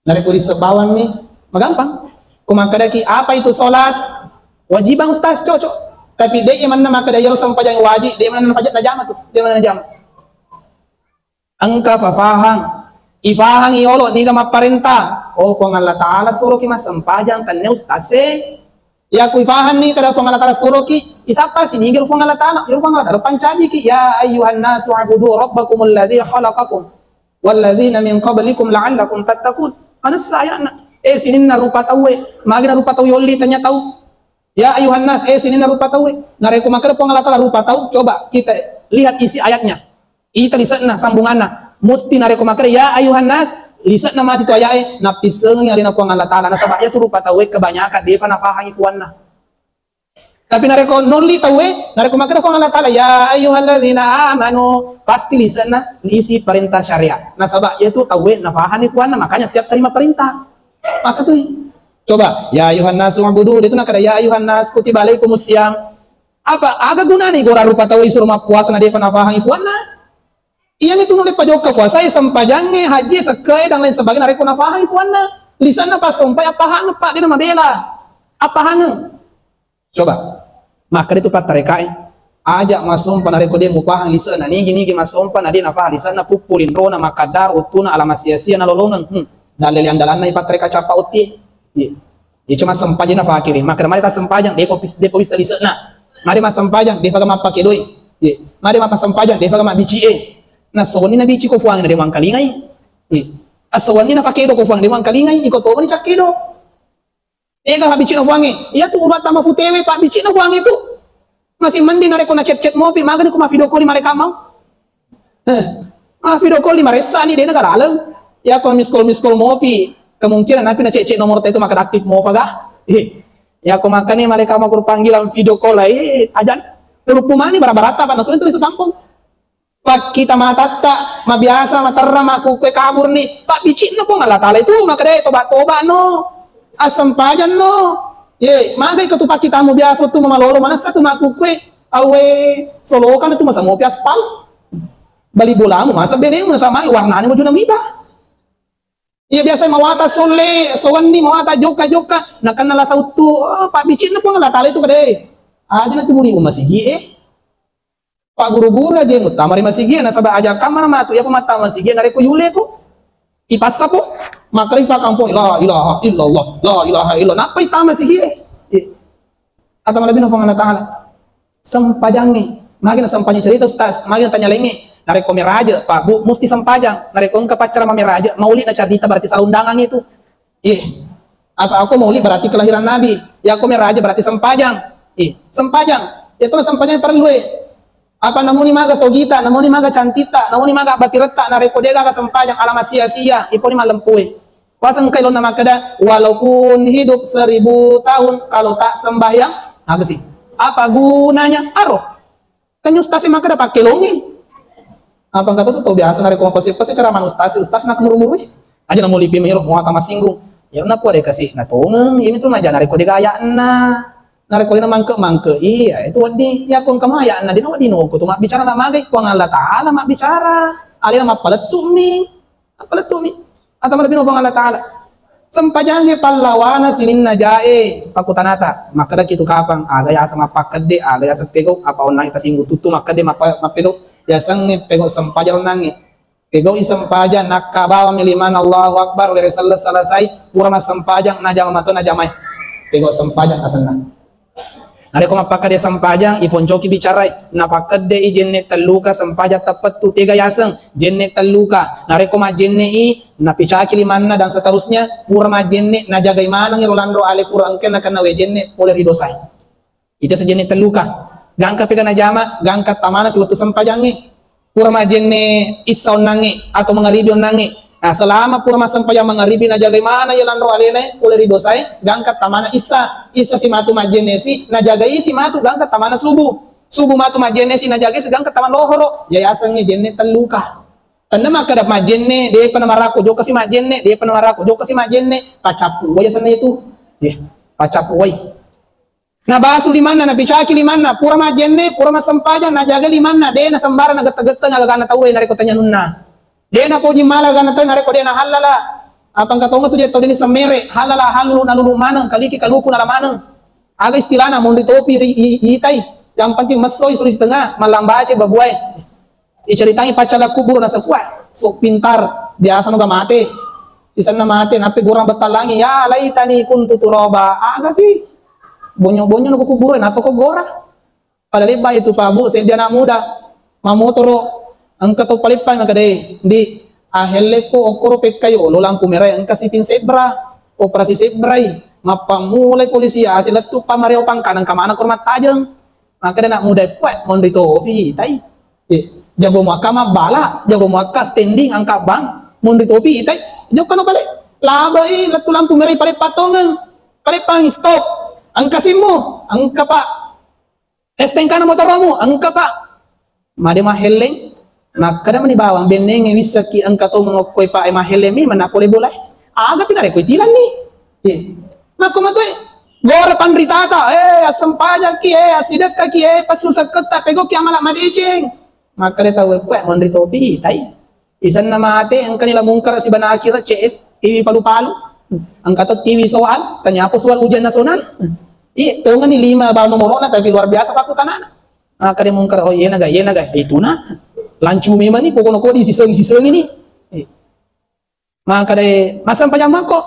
Narekko risseng bawammi, magampang. Ko makkedaki, "Apa itu sholat?" Wajibang, Ustaz, cocok. Tapi de manna makkeda iyaro sempajang wajib, de manna najama tu, de manna najama. Engka fafahang, ifahang iyolo niga mapparenta. Oh, Puang Allah Ta'ala suroki massempajang, tenne Ustaz e. Iya ku ifahanni kada Puang Allah Ta'ala suroki, isappa si niga Puang Allah Ta'ala, iyaro Puang Allah Ta'ala pancajiki, "Ya ayyuhan nasu ubudu rabbakumul ladzi khalaqakum." "Walladzina min qablikum la'allakum tattaqun." Manessa ayatna. Eh, sininna rupa tauwe. Magina rupa tau yolli tanya tau. Ya ayuhan nas, eh, sininna rupa tauwe. Narekko makkeda Puang Allah Ta'ala rupa tau, coba kita lihat isi ayatnya. Ita lise'na, sambunganna. Musti narekko makkeda, ya ayuhan nas, lise'na mati tu aya'e, nappissengengi alena Puang Allah Ta'ala. Nasaba iyatu rupa tauwe kebanyakan depa nafahangi puanna. Tapi narekko nolli tauwe, narekko makkeda Puang Allah Ta'ala, "Ya ayyuhalladzina amanu," pasti lise'na isi perintah syariat. Nasaba iyatu tauwe nafahani puanna, makanya siap terima perintah. Maka tu, coba, "Ya ayyuhan nasu ubudu," itu nakada, "Ya ayyuhan nas, kutiba alaikumus siyam." Apa, aga gunani gora rupa tauwe isuro mappuasa na defa nafahangi puanna? Iyami tu nulle pajokka puasae, sempajangnge, haji, sekke'e, dan lain sebagainya, narekko nafahangi puanna. Lise'na passompai, appahangeng, Pak, dena mabela. Appahangeng. Coba, makkeda tu pattarekae, aja massompa narekko de mupahang lise'na, nigi-nigi massompa na de nafahang lise'na, puppu linrona, makkaddaro wettuna, alama sia-sia nalolongeng. Hmm. Dalleang dalanna ipattere kacappa otti. Iya. Iya, cuma sempajang na fakiri. Maka mari ta sempajang, depo pis-, depo bisa lisekna. Mari ma sempajang, depa ga mappake doi. Iya. Mari ma sempajang, depa ga mabbici e. Na sewani na bici ko Puang na de mangkalingai. Iya. Asewani na fakedo ko Puang de mangkalingai, iko to mani cakkedo. Ega habbici na Puangnge. Iya tu urat tama futewe, Pak, bici na Puangnge tu. Masih mending narekko na chat-chat mopi, magani ko ma video call malaikat mau. Eh, ah, video call lima ressa ni, dena galaleng. Ya, kalau miss call, miss call mopi, kemungkinan nanti na cek-cek nomor itu maka aktif mopa ga. Eh, ya, aku makanya mereka mau panggilan video call, eh, aja. Terus pumani bara-barata, Pak, langsung itu di kampung. Pakkita matatta, mabiasa materra makkukue kabur ni. Pak, bicinna Puang Allah Ta'ala itu, maka deh, toba-toba no. Asempajang no. Ye, magai ketu pakkitamu biasa tu mamalolo, manessa tu makkukue. Awe, solokan tu masa mopi aspal. Bali bolamu, masa benemu, nasama warnanya baju namiba. Iya, biasa mawata solle, sowanni mawata jokka-jokka, nakenna lasa uttu, oh, pabbicinna Puang Allah Ta'ala itu kade. Aja nanti muli umma sigi, eh. Pak guru-guru aja yang utama di masigi, nasaba aja kamana matu, ya pematta masigi, narekko yule ko. Ipassa po, maka ipakampong, la ilaha illallah, la ilaha illallah. Nappa itama sigi, eh. Iya. Atau malebbi na Puang Allah Ta'ala. Sempajangnge. Magi na sempajang cerita, Ustaz. Magi na tanya laingnge. Narekko meraja, Pak Bu, mesti sempajang. Narekko engka pacara mameraja, mauli na carita berarti sarundangan itu. Ih. Apa aku mauli berarti kelahiran Nabi. Ya aku meraja berarti sempajang. Ih, sempajang. Ya itu sempajang perlu, eh. Apa namuni maga sogita, namuni maga cantita, namuni maga batiretta, narekko dega sempajang alama sia-sia, iponi malempue. Waseng kailonna makkeda, walaupun hidup seribu tahun, kalau tak sembahyang, apa sih? Apa gunanya? Aro. Tanya ustaz makkeda pakke longi. Apa engka tu tau biasa narekko mapase-pase cara mana ustaz, ustaz nak muru-muru. Aja namu lipi miro, mau tama singgung. Ya na pole kasi na tongeng, ini tu maja narekko dega ayakna. Narekko dena mangke-mangke, iya, itu wedding. Ya ko engka ayakna, dina wedding noko tu mabbicara na magai Puang Allah Ta'ala mabbicara. Alena mappalettu mi. Apa lettu mi? Atau malebbi na Puang Allah Ta'ala. Sempajangnge pallawana sininna jae pakutanata. Makkeda kitu kapang, aga yaseng mappakkedde, aga yaseng pegau, apa onnang tasinggu tuttu makkede mappa-, mappegau. Yasengnge pegau sempajang onnangnge. Pegau i sempajang, nakka bawang mi limanna Allahu Akbar, were selle selesai, pura massempajang, najama mato najamai. Pegau sempajang asenna. Narekko mappakkede sempajang, iponcoki bicarai. Napakkedde i jenne telluka sempajang teppettu tega yaseng, jenne telluka. Narekko majjenne i, napicaki limanna dan seterusnya, pura majjenne, najagai maneng iro lanro ale pura engka nakenna we jenne pole ri dosai. Ita sejenne telluka. Gangka pega najama, gangka tamana si wettu sempajangnge. Pura majjenne issa onnangnge atau mangaribi onnangnge. Nah, selama pura massempajang mangaribi najagai mana ya lanro alena, pole ri dosae, gangka tamana issa. Issa si matu majjenne si, najagai si matu gangka tamana subuh. Subuh matu majjenne si, najagai si gangka tamana lohoro. Ya yasengnge jenne telluka. Tenna makkeda majjenne, depa namarako jokka si majjenne, depa namarako jokka si majjenne, pacappu wai asenna itu. Ya, pacappu wai. Nabasu limanna, napicaki limanna, pura majjenne, pura massempajang, najaga limanna, de nasembarang nagette-gette agagana tauwe narekko tanya nunna. De napoji mala agana tauwe narekko de nahallala. Apa engka tonga tu je tau deni semmere, hallala, hallulu, nalulu maneng, kaliki, kaluku, nala maneng. Aga istilahna, monri topi ri i-, itai. Yang penting messoi suli setengah, mallang bace babuae. Iceritangi paccala kuburu nasakua, sok pintar, biasa noga mate. Sisenna mate, nappe gurang bettallangi, ya laitani kuntu turaba, agapi. Bonyo-bonyo no kuburu, nappa ko gora. Pada lebba itu Pak Bu, seddi anak muda, mamotoro, engka to paleppai makadae, di, ahellekko okkoro pekkai olo lampu merah, engka sipin sebra, operasi sebrai, mappammulai polisi, ase lettu pamareo pangkanang kamana kormat tajeng. Makkeda anak muda, "Puak, monri tofi itai. Eh, jago muakka mabbala, jago muakka standing angka bang, monri tofi itai. Jokkano bale." Labai lettu lampu merah paleppang tongeng. Paleppang stop. Engka simmu, engka Pak. S T N K na motoromu, engka Pak. Made mahelleng, makkeda mani bawang bennenge wissakki engka to mengokkoi Pak e mahelleng mi menna pole bolae. Aga pi narekko itilanni. Eh, makko matoe, gora panritata, eh, assempajakki, eh, assidekkaki, eh, passusakketta, pegoki amala madeceng. Makkeda tau e, "Puak, monri topi itai." Isenna mate, engkani La Mungkar siba Nakir C S, T V palu-palu. Engka to T V soal, tanya apa soal ujian nasional? Iya, tongani lima bawang nomorona, tapi luar biasa pakutanana. Makkeda Mungkar, "Oh, iya naga, iya naga." Itu na. Lancu memang ni, pokoknya kodi siseng-siseng ini. Eh. Maka dai massempajang mako,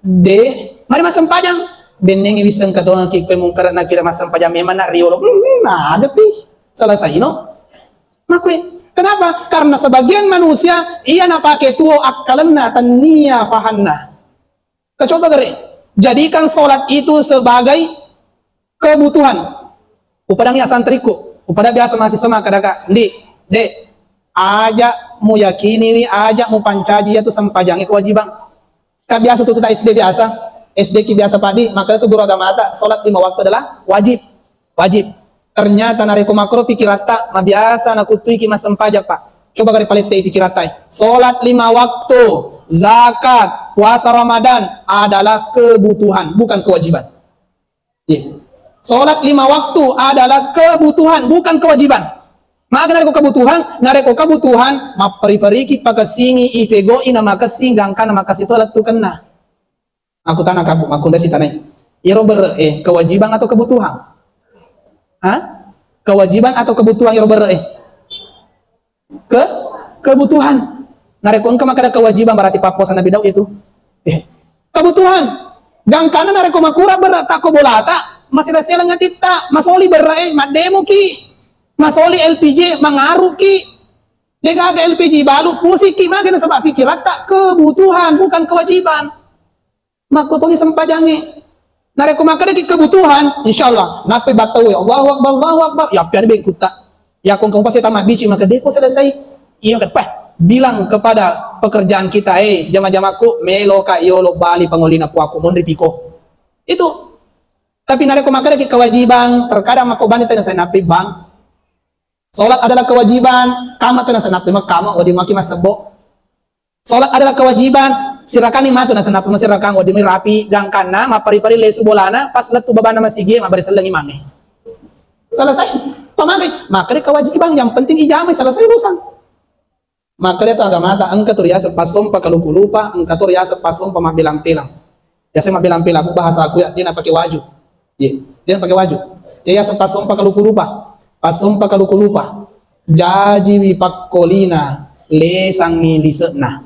de, mari massempajang. Bennengi wisseng katongaki kue Mungkar Nakir massempajang memang na riolo. Hmm, ada pi. Selesai no. Makui. Kenapa? Karena sebagian manusia ia napake tuo akkalenna, tennia fahanna. Coba gare, jadikan sholat itu sebagai kebutuhan. Upadangi santriku, upada biasa mahasiswa makkadaka, "Ndi, de, aja muyakiniwi, aja mupancaji iyatu sempajangnge kewajiban." Kan biasa tu kita S D biasa, S D ki biasa padi, makanya tu guru agamata, sholat lima waktu adalah wajib. Wajib. Ternyata narekko makkoro pikiratta, mabiasa nakuttuiki massempajang, Pak. Coba gare palettei pikiratta, eh. Sholat lima waktu, zakat, puasa Ramadan adalah kebutuhan, bukan kewajiban. Iya. Sholat lima waktu adalah kebutuhan, bukan kewajiban. Maka narekko kebutuhan, narekko kebutuhan, mapperi-periki pakessingi, ifegoi na makessing, gangkanna makessing tu lettukenna. Aku tana kamu, aku ndasi tanai. Iyaro berre, eh, kewajiban atau kebutuhan? Hah? Kewajiban atau kebutuhan iyaro berre, eh? Ke, kebutuhan. Narekko engka makkada kewajiban berarti pappuasa Nabi Daud itu. Eh, kebutuhan. Gangkanna narekko makura berre takko bolata, masela-seleng atitta, masoli berre, eh, maddemoki. Masoli L P G, mangaruki. Degaga L P G balu, pusiki, maka nasaba fikiratta kebutuhan, bukan kewajiban. Makkotoni sempajangnge. Narekko makkedaki kebutuhan, insyaallah, nappai battau, Allahu Akbar, Allahu Akbar, ya, piani bengkutta. Ya, kong, kong pasti tama bici, maka deko selesai. Iya, kan, pah, bilang kepada pekerjaan kita, "Eh, jama-jamaku, meloka yolo bali pangolina puaku, monri piko." Itu. Tapi narekko makkedaki kewajiban, terkadang makko bani tanya saya nappai bang. Sholat adalah kewajiban, kama tena senappi makkama, wedding maki massebbo. Sholat adalah kewajiban, sirakani matu na senappi masirakang, wedding mai rapi, gangkanna, mappari-pari lesu bolana, pas lettu babana masigi, mabbere selleng imangnge. Selesai. Pamake, makkeda kewajiban, yang penting ijamai, selesai urusan. Makkeda tu agamata, engka tu riaseng passompa kaluku lupa, engka tu riaseng passompa mabbilang-pilang. Yaseng mabbilang-pilang, aku bahasa aku ya, dia napake waju. Iya, dia napake waju. Dia yaseng passompa kaluku lupa. Passompa kaluku lupa. Jajiwi pakkolina, lesangngi lise'na.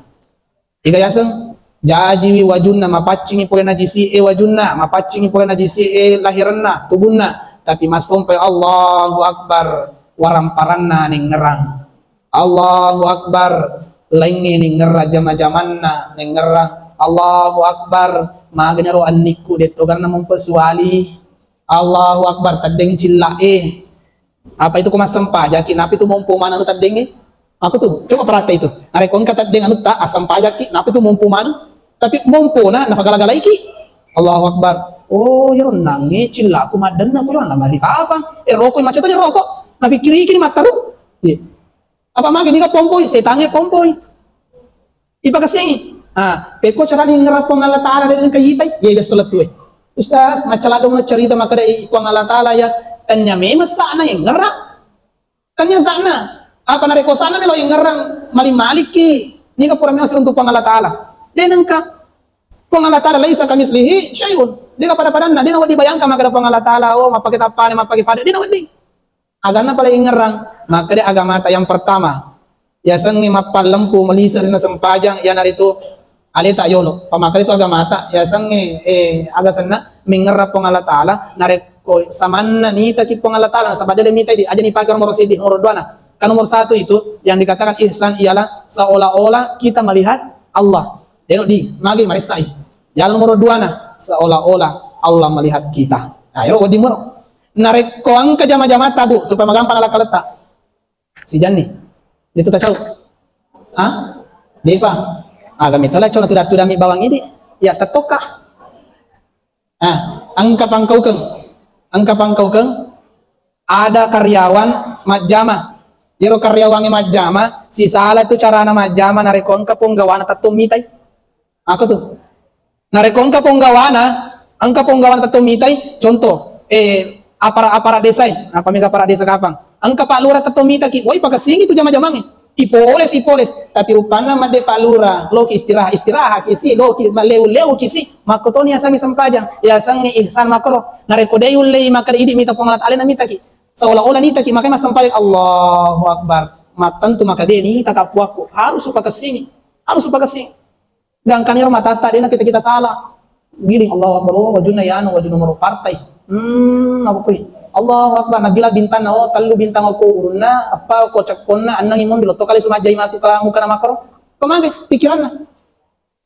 Iga yaseng, jajiwi wajunna, mapaccingi pole najisi e wajunna, mapaccingi pole najisi e lahirenna, tubunna. Tapi massompai Allahu Akbar, waramparanna nengngerang. Allahu Akbar, laingnge nengngerang jama-jamanna, nengngerang. Allahu Akbar, magenaro annikku, detto ganna mompesuali. Allahu Akbar, teddeng cilla e. Apa itu ko massempajaki, napi tu mompo maneng anu teddeng e? Aku tu, coba praktek itu. Narekko engka teddeng anutta, assempajakki, napi tu mompo maneng. Tapi mompona, nafagala-galaiki. Allahu Akbar. Oh, iyaro nangnge cillaku maddenna, ko iyaro namari kapang. Eh, rokok, macet aja rokok. Napikkiriki ni mattaru. Iya. Apa magi niga pompoi? Setangnge pompoi. Ipakessingi. Ah, pekko carani ngerang Puang Allah Taala de nengka yitai? Iya, gas tolettue. Ustaz, macca ladde cerita makkeda i Puang Allah Taala ya, tanya memang sana yang ngerang. Tanya sana. Apa narekko sana melo yang ngerang, malik-malikki. Niga pura memang untuk Puang Allah Taala. De nengka. Puang Allah Taala laisa kamislihi syai'un. De pada-padanna, de nawedding bayangkan makkeda Puang Allah Taala, oh, mappake tappane, mappake fade, de nawedding. Aganna pale ingerang, makkeda agamata yang pertama, yasengnge mappallempu melise ri nasempajang, iyanaritu aleta yolo. Pamakkeda tu agamata, yasengnge, eh, aga senna, mengngerang Puang Allah Taala, narekko samanna nitaki Puang Allah Taala, nasaba de le mitai di, aja nipake nomor seddi, nomor duana. Kan nomor satu itu yang dikatakan ihsan ialah seolah-olah kita melihat Allah. Deno di, magi maressai. Yang nomor duana, seolah-olah Allah melihat kita. Nah, ero wedding muro. Narekko engka jama-jamata, Bu, supaya magampang lakkaletta. Sijanni. Itu tacau. Hah? Defa. Aga mitola cau tudang-tudang mi bawang idi. Ya, tettoka. Ah, engka pangkaukeng. Engka pangkaukeng. Ada karyawan majjama. Iyaro karyawangnge majjama, sisala tu carana majjama narekko engka ponggawana tettong mitai. Ako tu. Narekko engka ponggawana, engka ponggawana tettong mitai, contoh, eh, aparat-aparat desa, eh, apa mega aparat desa kapang. Engka Pak Lurah tettong mitaki, woi pakessingi tu jama-jamangnge. Ipoles, ipoles. Tapi rupanna madde Pak Lurah, loki istirahat, istirahat kisi, loki leu-leu kisi, makkotoni yasengnge sempajang, yasengnge ihsan makkoro. Narekko de ullei makkeda idi mita Puang Allah Taala na mitaki. Seolah-olah nitaki, makanya massempajang, Allahu Akbar. Mattentu maka de nita kapuakku. Harus upakessingi. Harus upakessingi. Gangkaniro matatta, dena kita-kita salah. Giling, Allahu Akbar, oh, wajunna yanu, waju nomor partai. Hmm, apa kui? Allahu Akbar, nabila bintang, oh, tellu bintang aku urunna, apa ko cekkonna, annang imun bilotto kali sumajjai matu ka muka na makro. Pemangke pikiranna.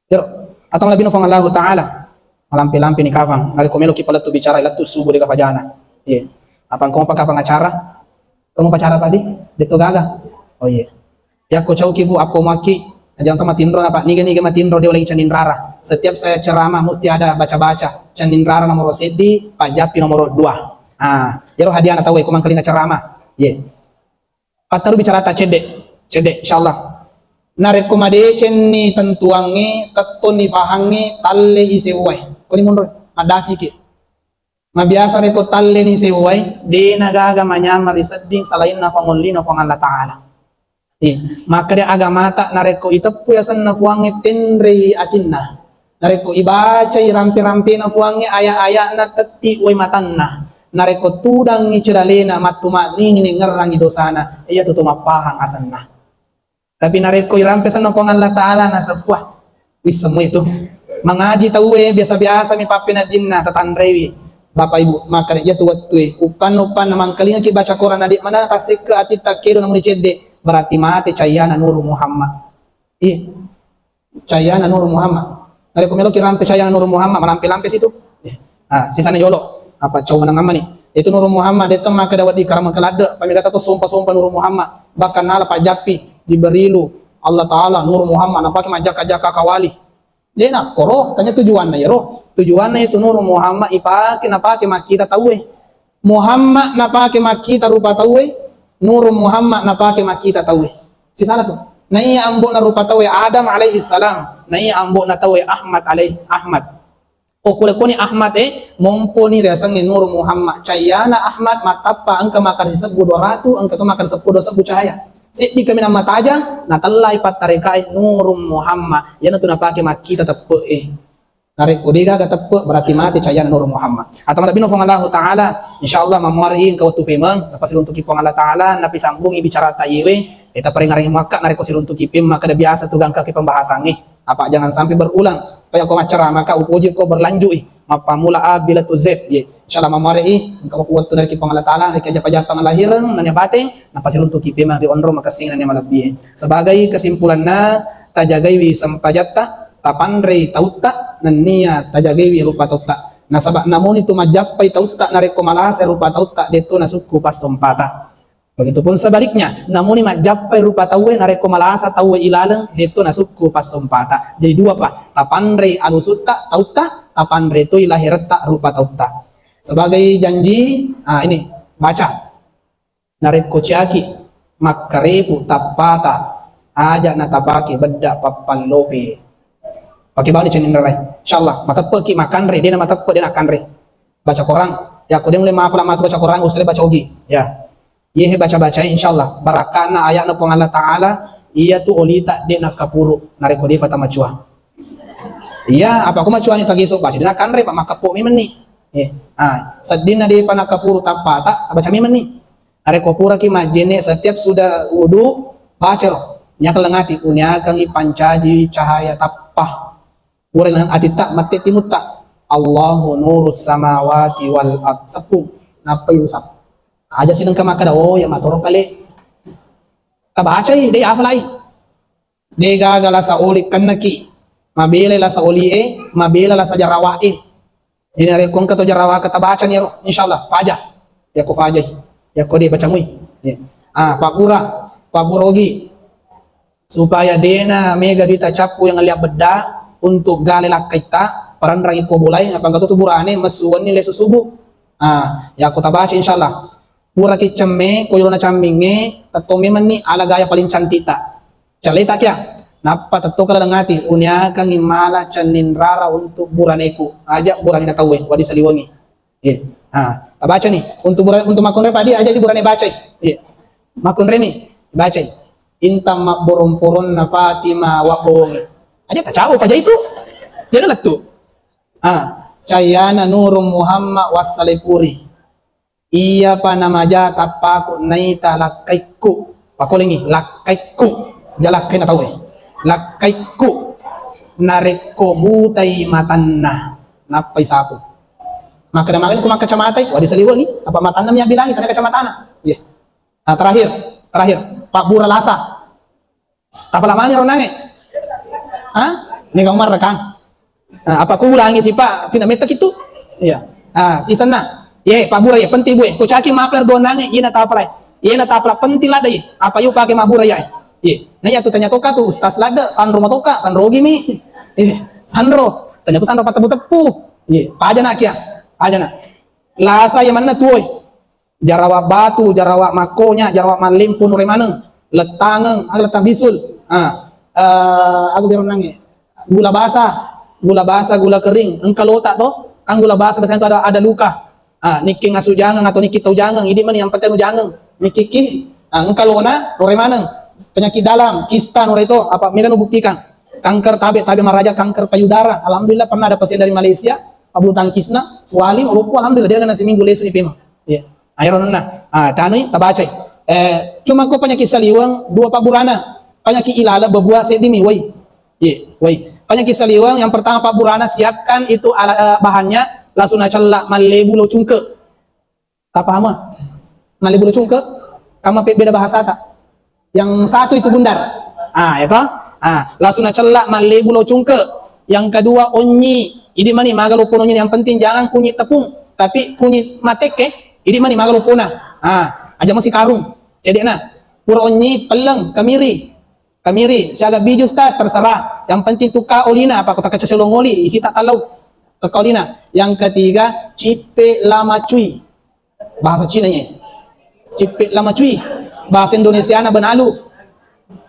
Iyaro, atau malebbi na Puang Allahu Ta'ala. Malampe-lampe ni kafang. Narekko meloki palettu bicara, lettu subuh dega fajana. Iya. Apa engko mapaka pengacara? Engko mapacara padi? Detto gaga. Oh iya. Yakko cauki, Bu, appo muakki. Ajang to matinro napa? Niga-niga matinro de oleng cenning rara. Setiap saya ceramah mesti ada baca-baca. Cenning rara nomor seddi, pajappi nomor dua. Ah, iyaro hadiana tau ko mangkalinga ceramah. Iya. Pattaru bicarata cedde, cedde, insyaallah. Narekko madecenni tentuangnge, tettonni fahangnge, talle isewwai. Koni monro, maddafiki. Mabiasa rekko talle ni sewwai, de nagaga manyameng ri sedding salainna fangollina Puang Allah Ta'ala. Eh, makkeda agamata narekko iteppu asenna Puangnge tenrei atinna. Narekko ibacai rampe-rampena Puangnge, aya-aya'na tetti wai matanna. Narekko tudangngi celalena, mattu madningi nengngerrangi dosana, iyatu to mappahang asenna. Tapi narekko irampe asenna Puang Allah Ta'ala, naseppuah, wisseng moi tu. Mangaji tauwe biasa-biasa mi pappenajinna, tatanrewi. Bapak Ibu, maka iyatu wettue, uppanna-uppanna mangkalingaki baca Quran, adik mana tassekke atitta kedo namuni cedde, berarti mate cayana Nuru Muhammad. Iya. Cayana Nuru Muhammad. Narekko meloki rampe cayana Nuru Muhammad, malampe-lampe situ. Eh, ah, sisana yolo. Apa cau menang ammani? Itu Nuru Muhammad, detto makkeda wedding karama keladde, pamegata to sompa-sompa Nuru Muhammad. Bahkan nala pajappi, Jibrilu, Allah Ta'ala, Nuru Muhammad, napake majjaka-jaka kawali. De nakkoro, tanya tujuanna yero. Tujuanna itu Nuru Muhammad ipake, napake makkita tauwe. Muhammad napake makkita rupa tauwe, Nuru Muhammad napake makkita tauwe. Sisala tu. Naiya ambo'na rupa tauwe Adam alaihi salam, naiya ambo'na tauwe Ahmad alaihi Ahmad. Ko kule koni Ahmad e, momponi riasengnge Nuru Muhammad. Cayana Ahmad mattappa engka makkada sisebbu dua ratu, engka to makkada seppulo dua sebbu cahaya. Seddi kaminang matajang, natellai pattarekae Nuru Muhammad. Iyanatu napake makkita teppe e. Narekko de gaga teppe, berarti mate cayana Nuru Muhammad. Atau malebbina Puang Allahu Ta'ala, insyaallah mammuarai engka wettu pemeng, napasiruntuki Puang Allah Ta'ala, napisambungi bicara tayewe, eta parengarengi muakka, narekko siruntuki pemeng, makkada biasa tu gangkaki pembahasangnge. Apa jangan sampai berulang. Paya ko maccaramaka, upoji ko berlanjui. Mappamula A bila tu Z, ye. Insyaallah mammuarai, engka wettu narekki Puang Allah Ta'ala, narekki ajappa-jappa lahireng, nanya bateng, napasiruntuki pemeng ri onrong makessing nanya malebbi. Sebagai kesimpulanna, tajagaiwi sempajatta, tapanrei tautta, nennia tajagaiwi rupa tautta. Nasaba namuni tu majjappai tautta narekko malasa rupa tautta, detto nasukku passompata. Begitupun sebaliknya, namuni majjappai rupa tauwe narekko malasa tauwe ilaleng, detto nasukku passompata. Jadi dua pa, tapanrei alusutta tautta, tapanrei toi lahiretta rupa tautta. Sebagai janji, ah, ini, baca. Narekko ciaki makkarepu tappata, aja natapake bedda pappallope. Pake bawani cenning rarai. Insyaallah, mateppeki makanre, dena mateppe, dena kanre. Baca Quran. Yakko de mulai mapala matu baca Quran, usale baca ogi. Ya. Yehe baca-baca, insyaallah. Barakkana ayatna Puang Allah Ta'ala, iya tu olita de nakkapuru. Narekko de fata macua. Iya, apa ko macuani tageso baca, de nakanre, Pak, makkappo memenni. Eh, ah, seddinna de pa nakkapuru tappata, baca memenni. Narekko puraki majjenne, setiap sudah wudu, bacaro. Niakeng lengati, uniakengi pancaji cahaya tappa. Pura lengeng atitta, mette timutta. Allahu nurus samawati wal ard. Seppu. Nappa yusap. Aja silengka makkada, oh, ya matoro kale. Tabacai, dei afalai. De gaga lasa oli kennaki. Mabela lasa oli e, mabela lasa jarawa e. Jadi narekko engka to jarawaka tabacani ero, insyaallah, faja. Yakko fajai. Yakko de bacamui. Ya. Ah, pabbura, pabbura ogi. Supaya dena mega duita cappu yang liat bedda untuk gale lakkaitta, paranrang iko bolai, apa engka to tu burane, messu wenni lesu subuh. Ah, yakko tabaca insyaallah. Puraki cemme, ko yolona cammingnge, tetto memenni ala gaya paling cantikta. Caleta kia. Nappa tetto kala dengati, uniakangi mala cenning rara untuk buraneku. Aja burane na tauwe, wadi saliwengi. Iya. Ah, tabaca ni. Untuk bura-, untuk makunre padi aja di burane bacai. Iya. Makunremi, bacai. Intang mabborong-poronna Fatima wabbongi. Aja tacau paja itu. Dia lettu. Ah, cayana Nurung Muhammad wassalipuri. Iyapa namaja tappaku naita lakkaikku. Pakolengi, lakkaikku. Ja lakkaina tauwe. Lakkaikku. narekko butai matanna, nappai sapu. Makkeda magani ko makkacamatai, wadi saliwengi, apa matanna mi abbilangi, tania kacamatana. Iya. Nah, terakhir, terakhir, pabbura lasa. Tapala mani ro nange? Hah? Mega umarra kan? Ah, apa ku ulangi sipa, pina metta kitu? Iya. Ah, sisenna. Ye, pabbura ye, penting bu e. Ko caki mapler do nange, yena tapalai. Yena tapala penting ladde ye. Apa yu pake mabbura ya? Ye. Nah, iya tu tanya toka tu, ustaz ladde, sanro matoka, sanro gimi. Ye, sanro. Tanya tu sanro pateppu-teppu. Ye, paja nak kia. Paja nak. Lasa ye manna tuoi. Jarawa batu, jarawa makkonya, jarawa mallimpu nure maneng, lettangeng, aga lettang bisul. Ah, eh, aku biar nange. Gula basa, gula basa, gula kering. Engka lota to, kan gula basa biasanya tu ada, ada luka. Ah, niki ngasu jangeng atau niki tau jangeng, idi mani yang penting anu jangeng. Niki ki, ah, engka lona, nure maneng. Penyakit dalam, kista nure to, apa mega nu buktikan. Kanker tabe, tabe maraja, kanker payudara. Alhamdulillah pernah ada pasien dari Malaysia, pabulu tangkisna, suwali, alhamdulillah dia kena seminggu lesu ni pema. Iya. Aero nonna, ah, tanui, tabacai. Eh, cuma ko penyakit saliweng, dua pabburana. Penyakit ilala, bebua, seddi mi, wai. Iya, wai. Penyakit saliweng, yang pertama pabburana, siapkan itu ala, eh, bahannya, lasuna cella, mallebu, lo cungke. Tak paham, ah? Mallebu, lo cungke? Kamu pe beda bahasa tak? Yang satu itu bundar. Ah, ya toh? Ah, lasuna cella, mallebu, lo cungke. Yang kedua, onyi. Idi mani maga lopona onyi, yang penting jangan kunyit tepung, tapi kunyit mateke. Idi mani maga lopona. Ah, aja masih karung. Jadi nah, pura onyi, pelleng, kemiri. Kemiri, siaga biju, tas, terserah. Yang penting tuka olina, apa kota kaca selong oli, isi tak talau. Tuka olina. Yang ketiga, cipe lama cui. Bahasa Cina ye. Cipe lama cui. Bahasa Indonesia na benalu.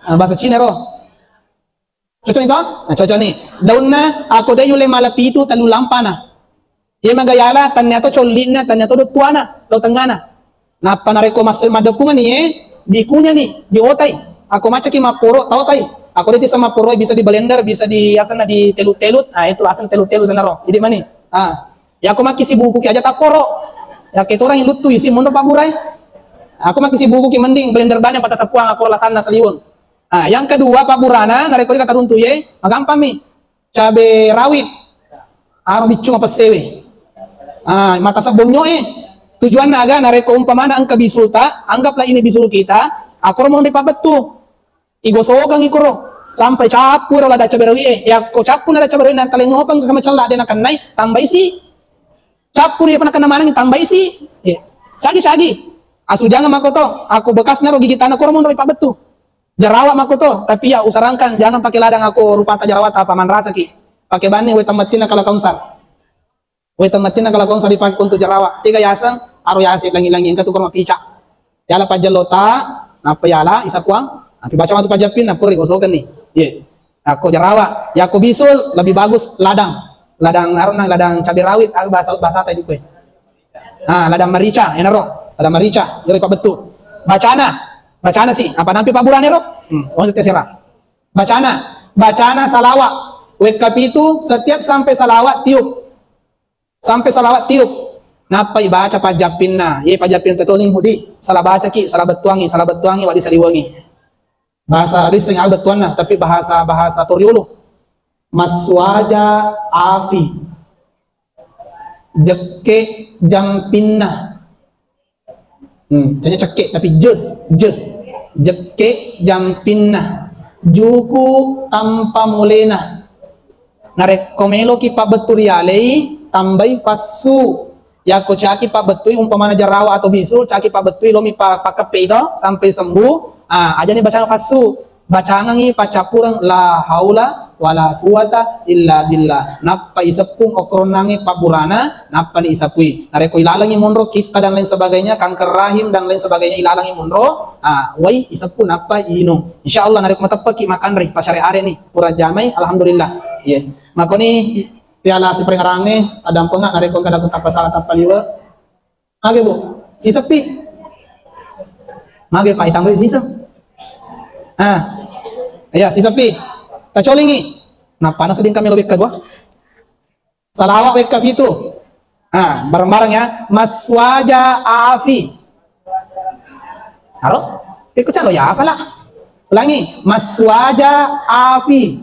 Ah, bahasa Cina ro. Cocok ni to? Nah, cocok ni. Daunna, ako de yulle mala pitu, tellu lampana. Ye magayala, tannia to colli'na, tannia to dottuana, lo tengngana. Nappa narekko mas-, maddeppungani ye, dikunyani, diotai. Ako macaki mapporo, taotai. Ako de tisa mapporo, bisa di blender, bisa di, asenna di telut-telut. Ah, itu aseng telut-telut senaro. Idi mani. Ah. Yako makki sibuku ki aja tapporo. Yakke torang luttu isi monro pabburai. Ako makki sibuku ki mending blender bane pata sepuang ako lasanna saliweng. Ah, yang kedua pabburana narekko de kataruntu ye, magampang mi. Cabe rawit. Aro biccu mapessewe. Ah, mata sebonyo e. Tujuanna aga narekko umpamana engka bisulta, anggaplah ini bisul kita, ako ro monri pabettu. Igosokeng ikoro sampai cappu ro lada cabe rawi e. Yakko cappu lada cabe rawi nantaleng ngopeng ke macella de nakennai, tambai si. Cappu ri pernah kena maneng tambai si. Eh, sagi-sagi. Asu jangan makoto, aku bekasna ro gigi tanah koro monro pabettu. Jarawa makoto, tapi ya usarankan jangan pakai ladang aku rupata jarawata apa manrasaki. Pakai bani we tambatina kalau kaunsan. Wai temmatinna kalau kong sari pakai untuk jarawa. Tiga yaseng, aro yaseng langi-langi engka tu kurang pica. Yala pajjello ta, nappa yala isa kuang, tapi baca matu pajappin, nappa ri gosokenni. Ye. Ako jarawa, yako bisul lebih bagus ladang. Ladang arona ladang cabai rawit, ah, bahasa, bahasa tadi kue. Ah, ladang merica, enaro. Ladang merica, iro pabettu. Bacana, bacana sih, apa nampi paburane ro? Hmm, oh, terserah. Bacana, bacana salawa. Wekka pitu, setiap sampai salawa tiup. Sampai salawat tiup. Nappai baca pajjappinna. Ye pajjappinna tetoni mudi. Salah bacaki, salah bettuangi, salah bettuangi, wadi saliwengi. Bahasa Indonesia bettuanna, tapi bahasa, bahasa Toriolo. Massuaja afi. Jekke jampinna. Hmm, misalnya cekke, tapi je, je. Jekke jampinna. Juku tanpa mulena. Narekko meloki pabbettu rialei, tambai fassu. Yakko caki pabbettui umpamana jarawa atau bisul, caki pabbettui lomi pa-, pakkeppe itu sampai sembuh. Ah, ajani bacang fassu. Bacangengngi paccappureng la haula wala quwata illa billah. Nappa iseppung okkoronnangnge pabburana, nappani isappui. Narekko ilalengngi monro kista dan lain sebagainya, kanker rahim dan lain sebagainya ilalengngi monro, ah, wai iseppung nappa inung. Insya Allah narekko mateppeki makanre, pasare areni, pura jamai, alhamdulillah. Iya. Makoni piala siparengngerangnge, tadampenga narekko engka daku tappa sala tappa liwe. Mage, Bu? Siseppi. Mage, Pak, itambai siseng. Ah. Iya, siseppi. Tacolingi. Nappa naseding kami lo wekka dua. Salawa wekka pitu. Ah, bareng-bareng ya. Maswaja afi. Aro? Iko calo ya apa lah? Ulangi. Maswaja afi.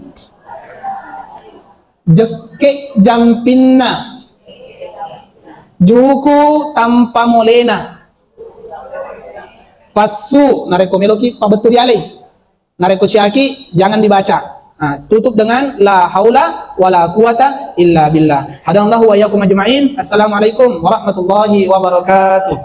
Jekke jampinna. Juku tanpa molena. Fassu, narekko meloki pabettu rialai. Narekko ciaki, jangan dibaca. Ah, tutup dengan la haula wala quwata illa billah. Hadanallahu wa iyyakum ajma'in. Assalamualaikum warahmatullahi wabarakatuh.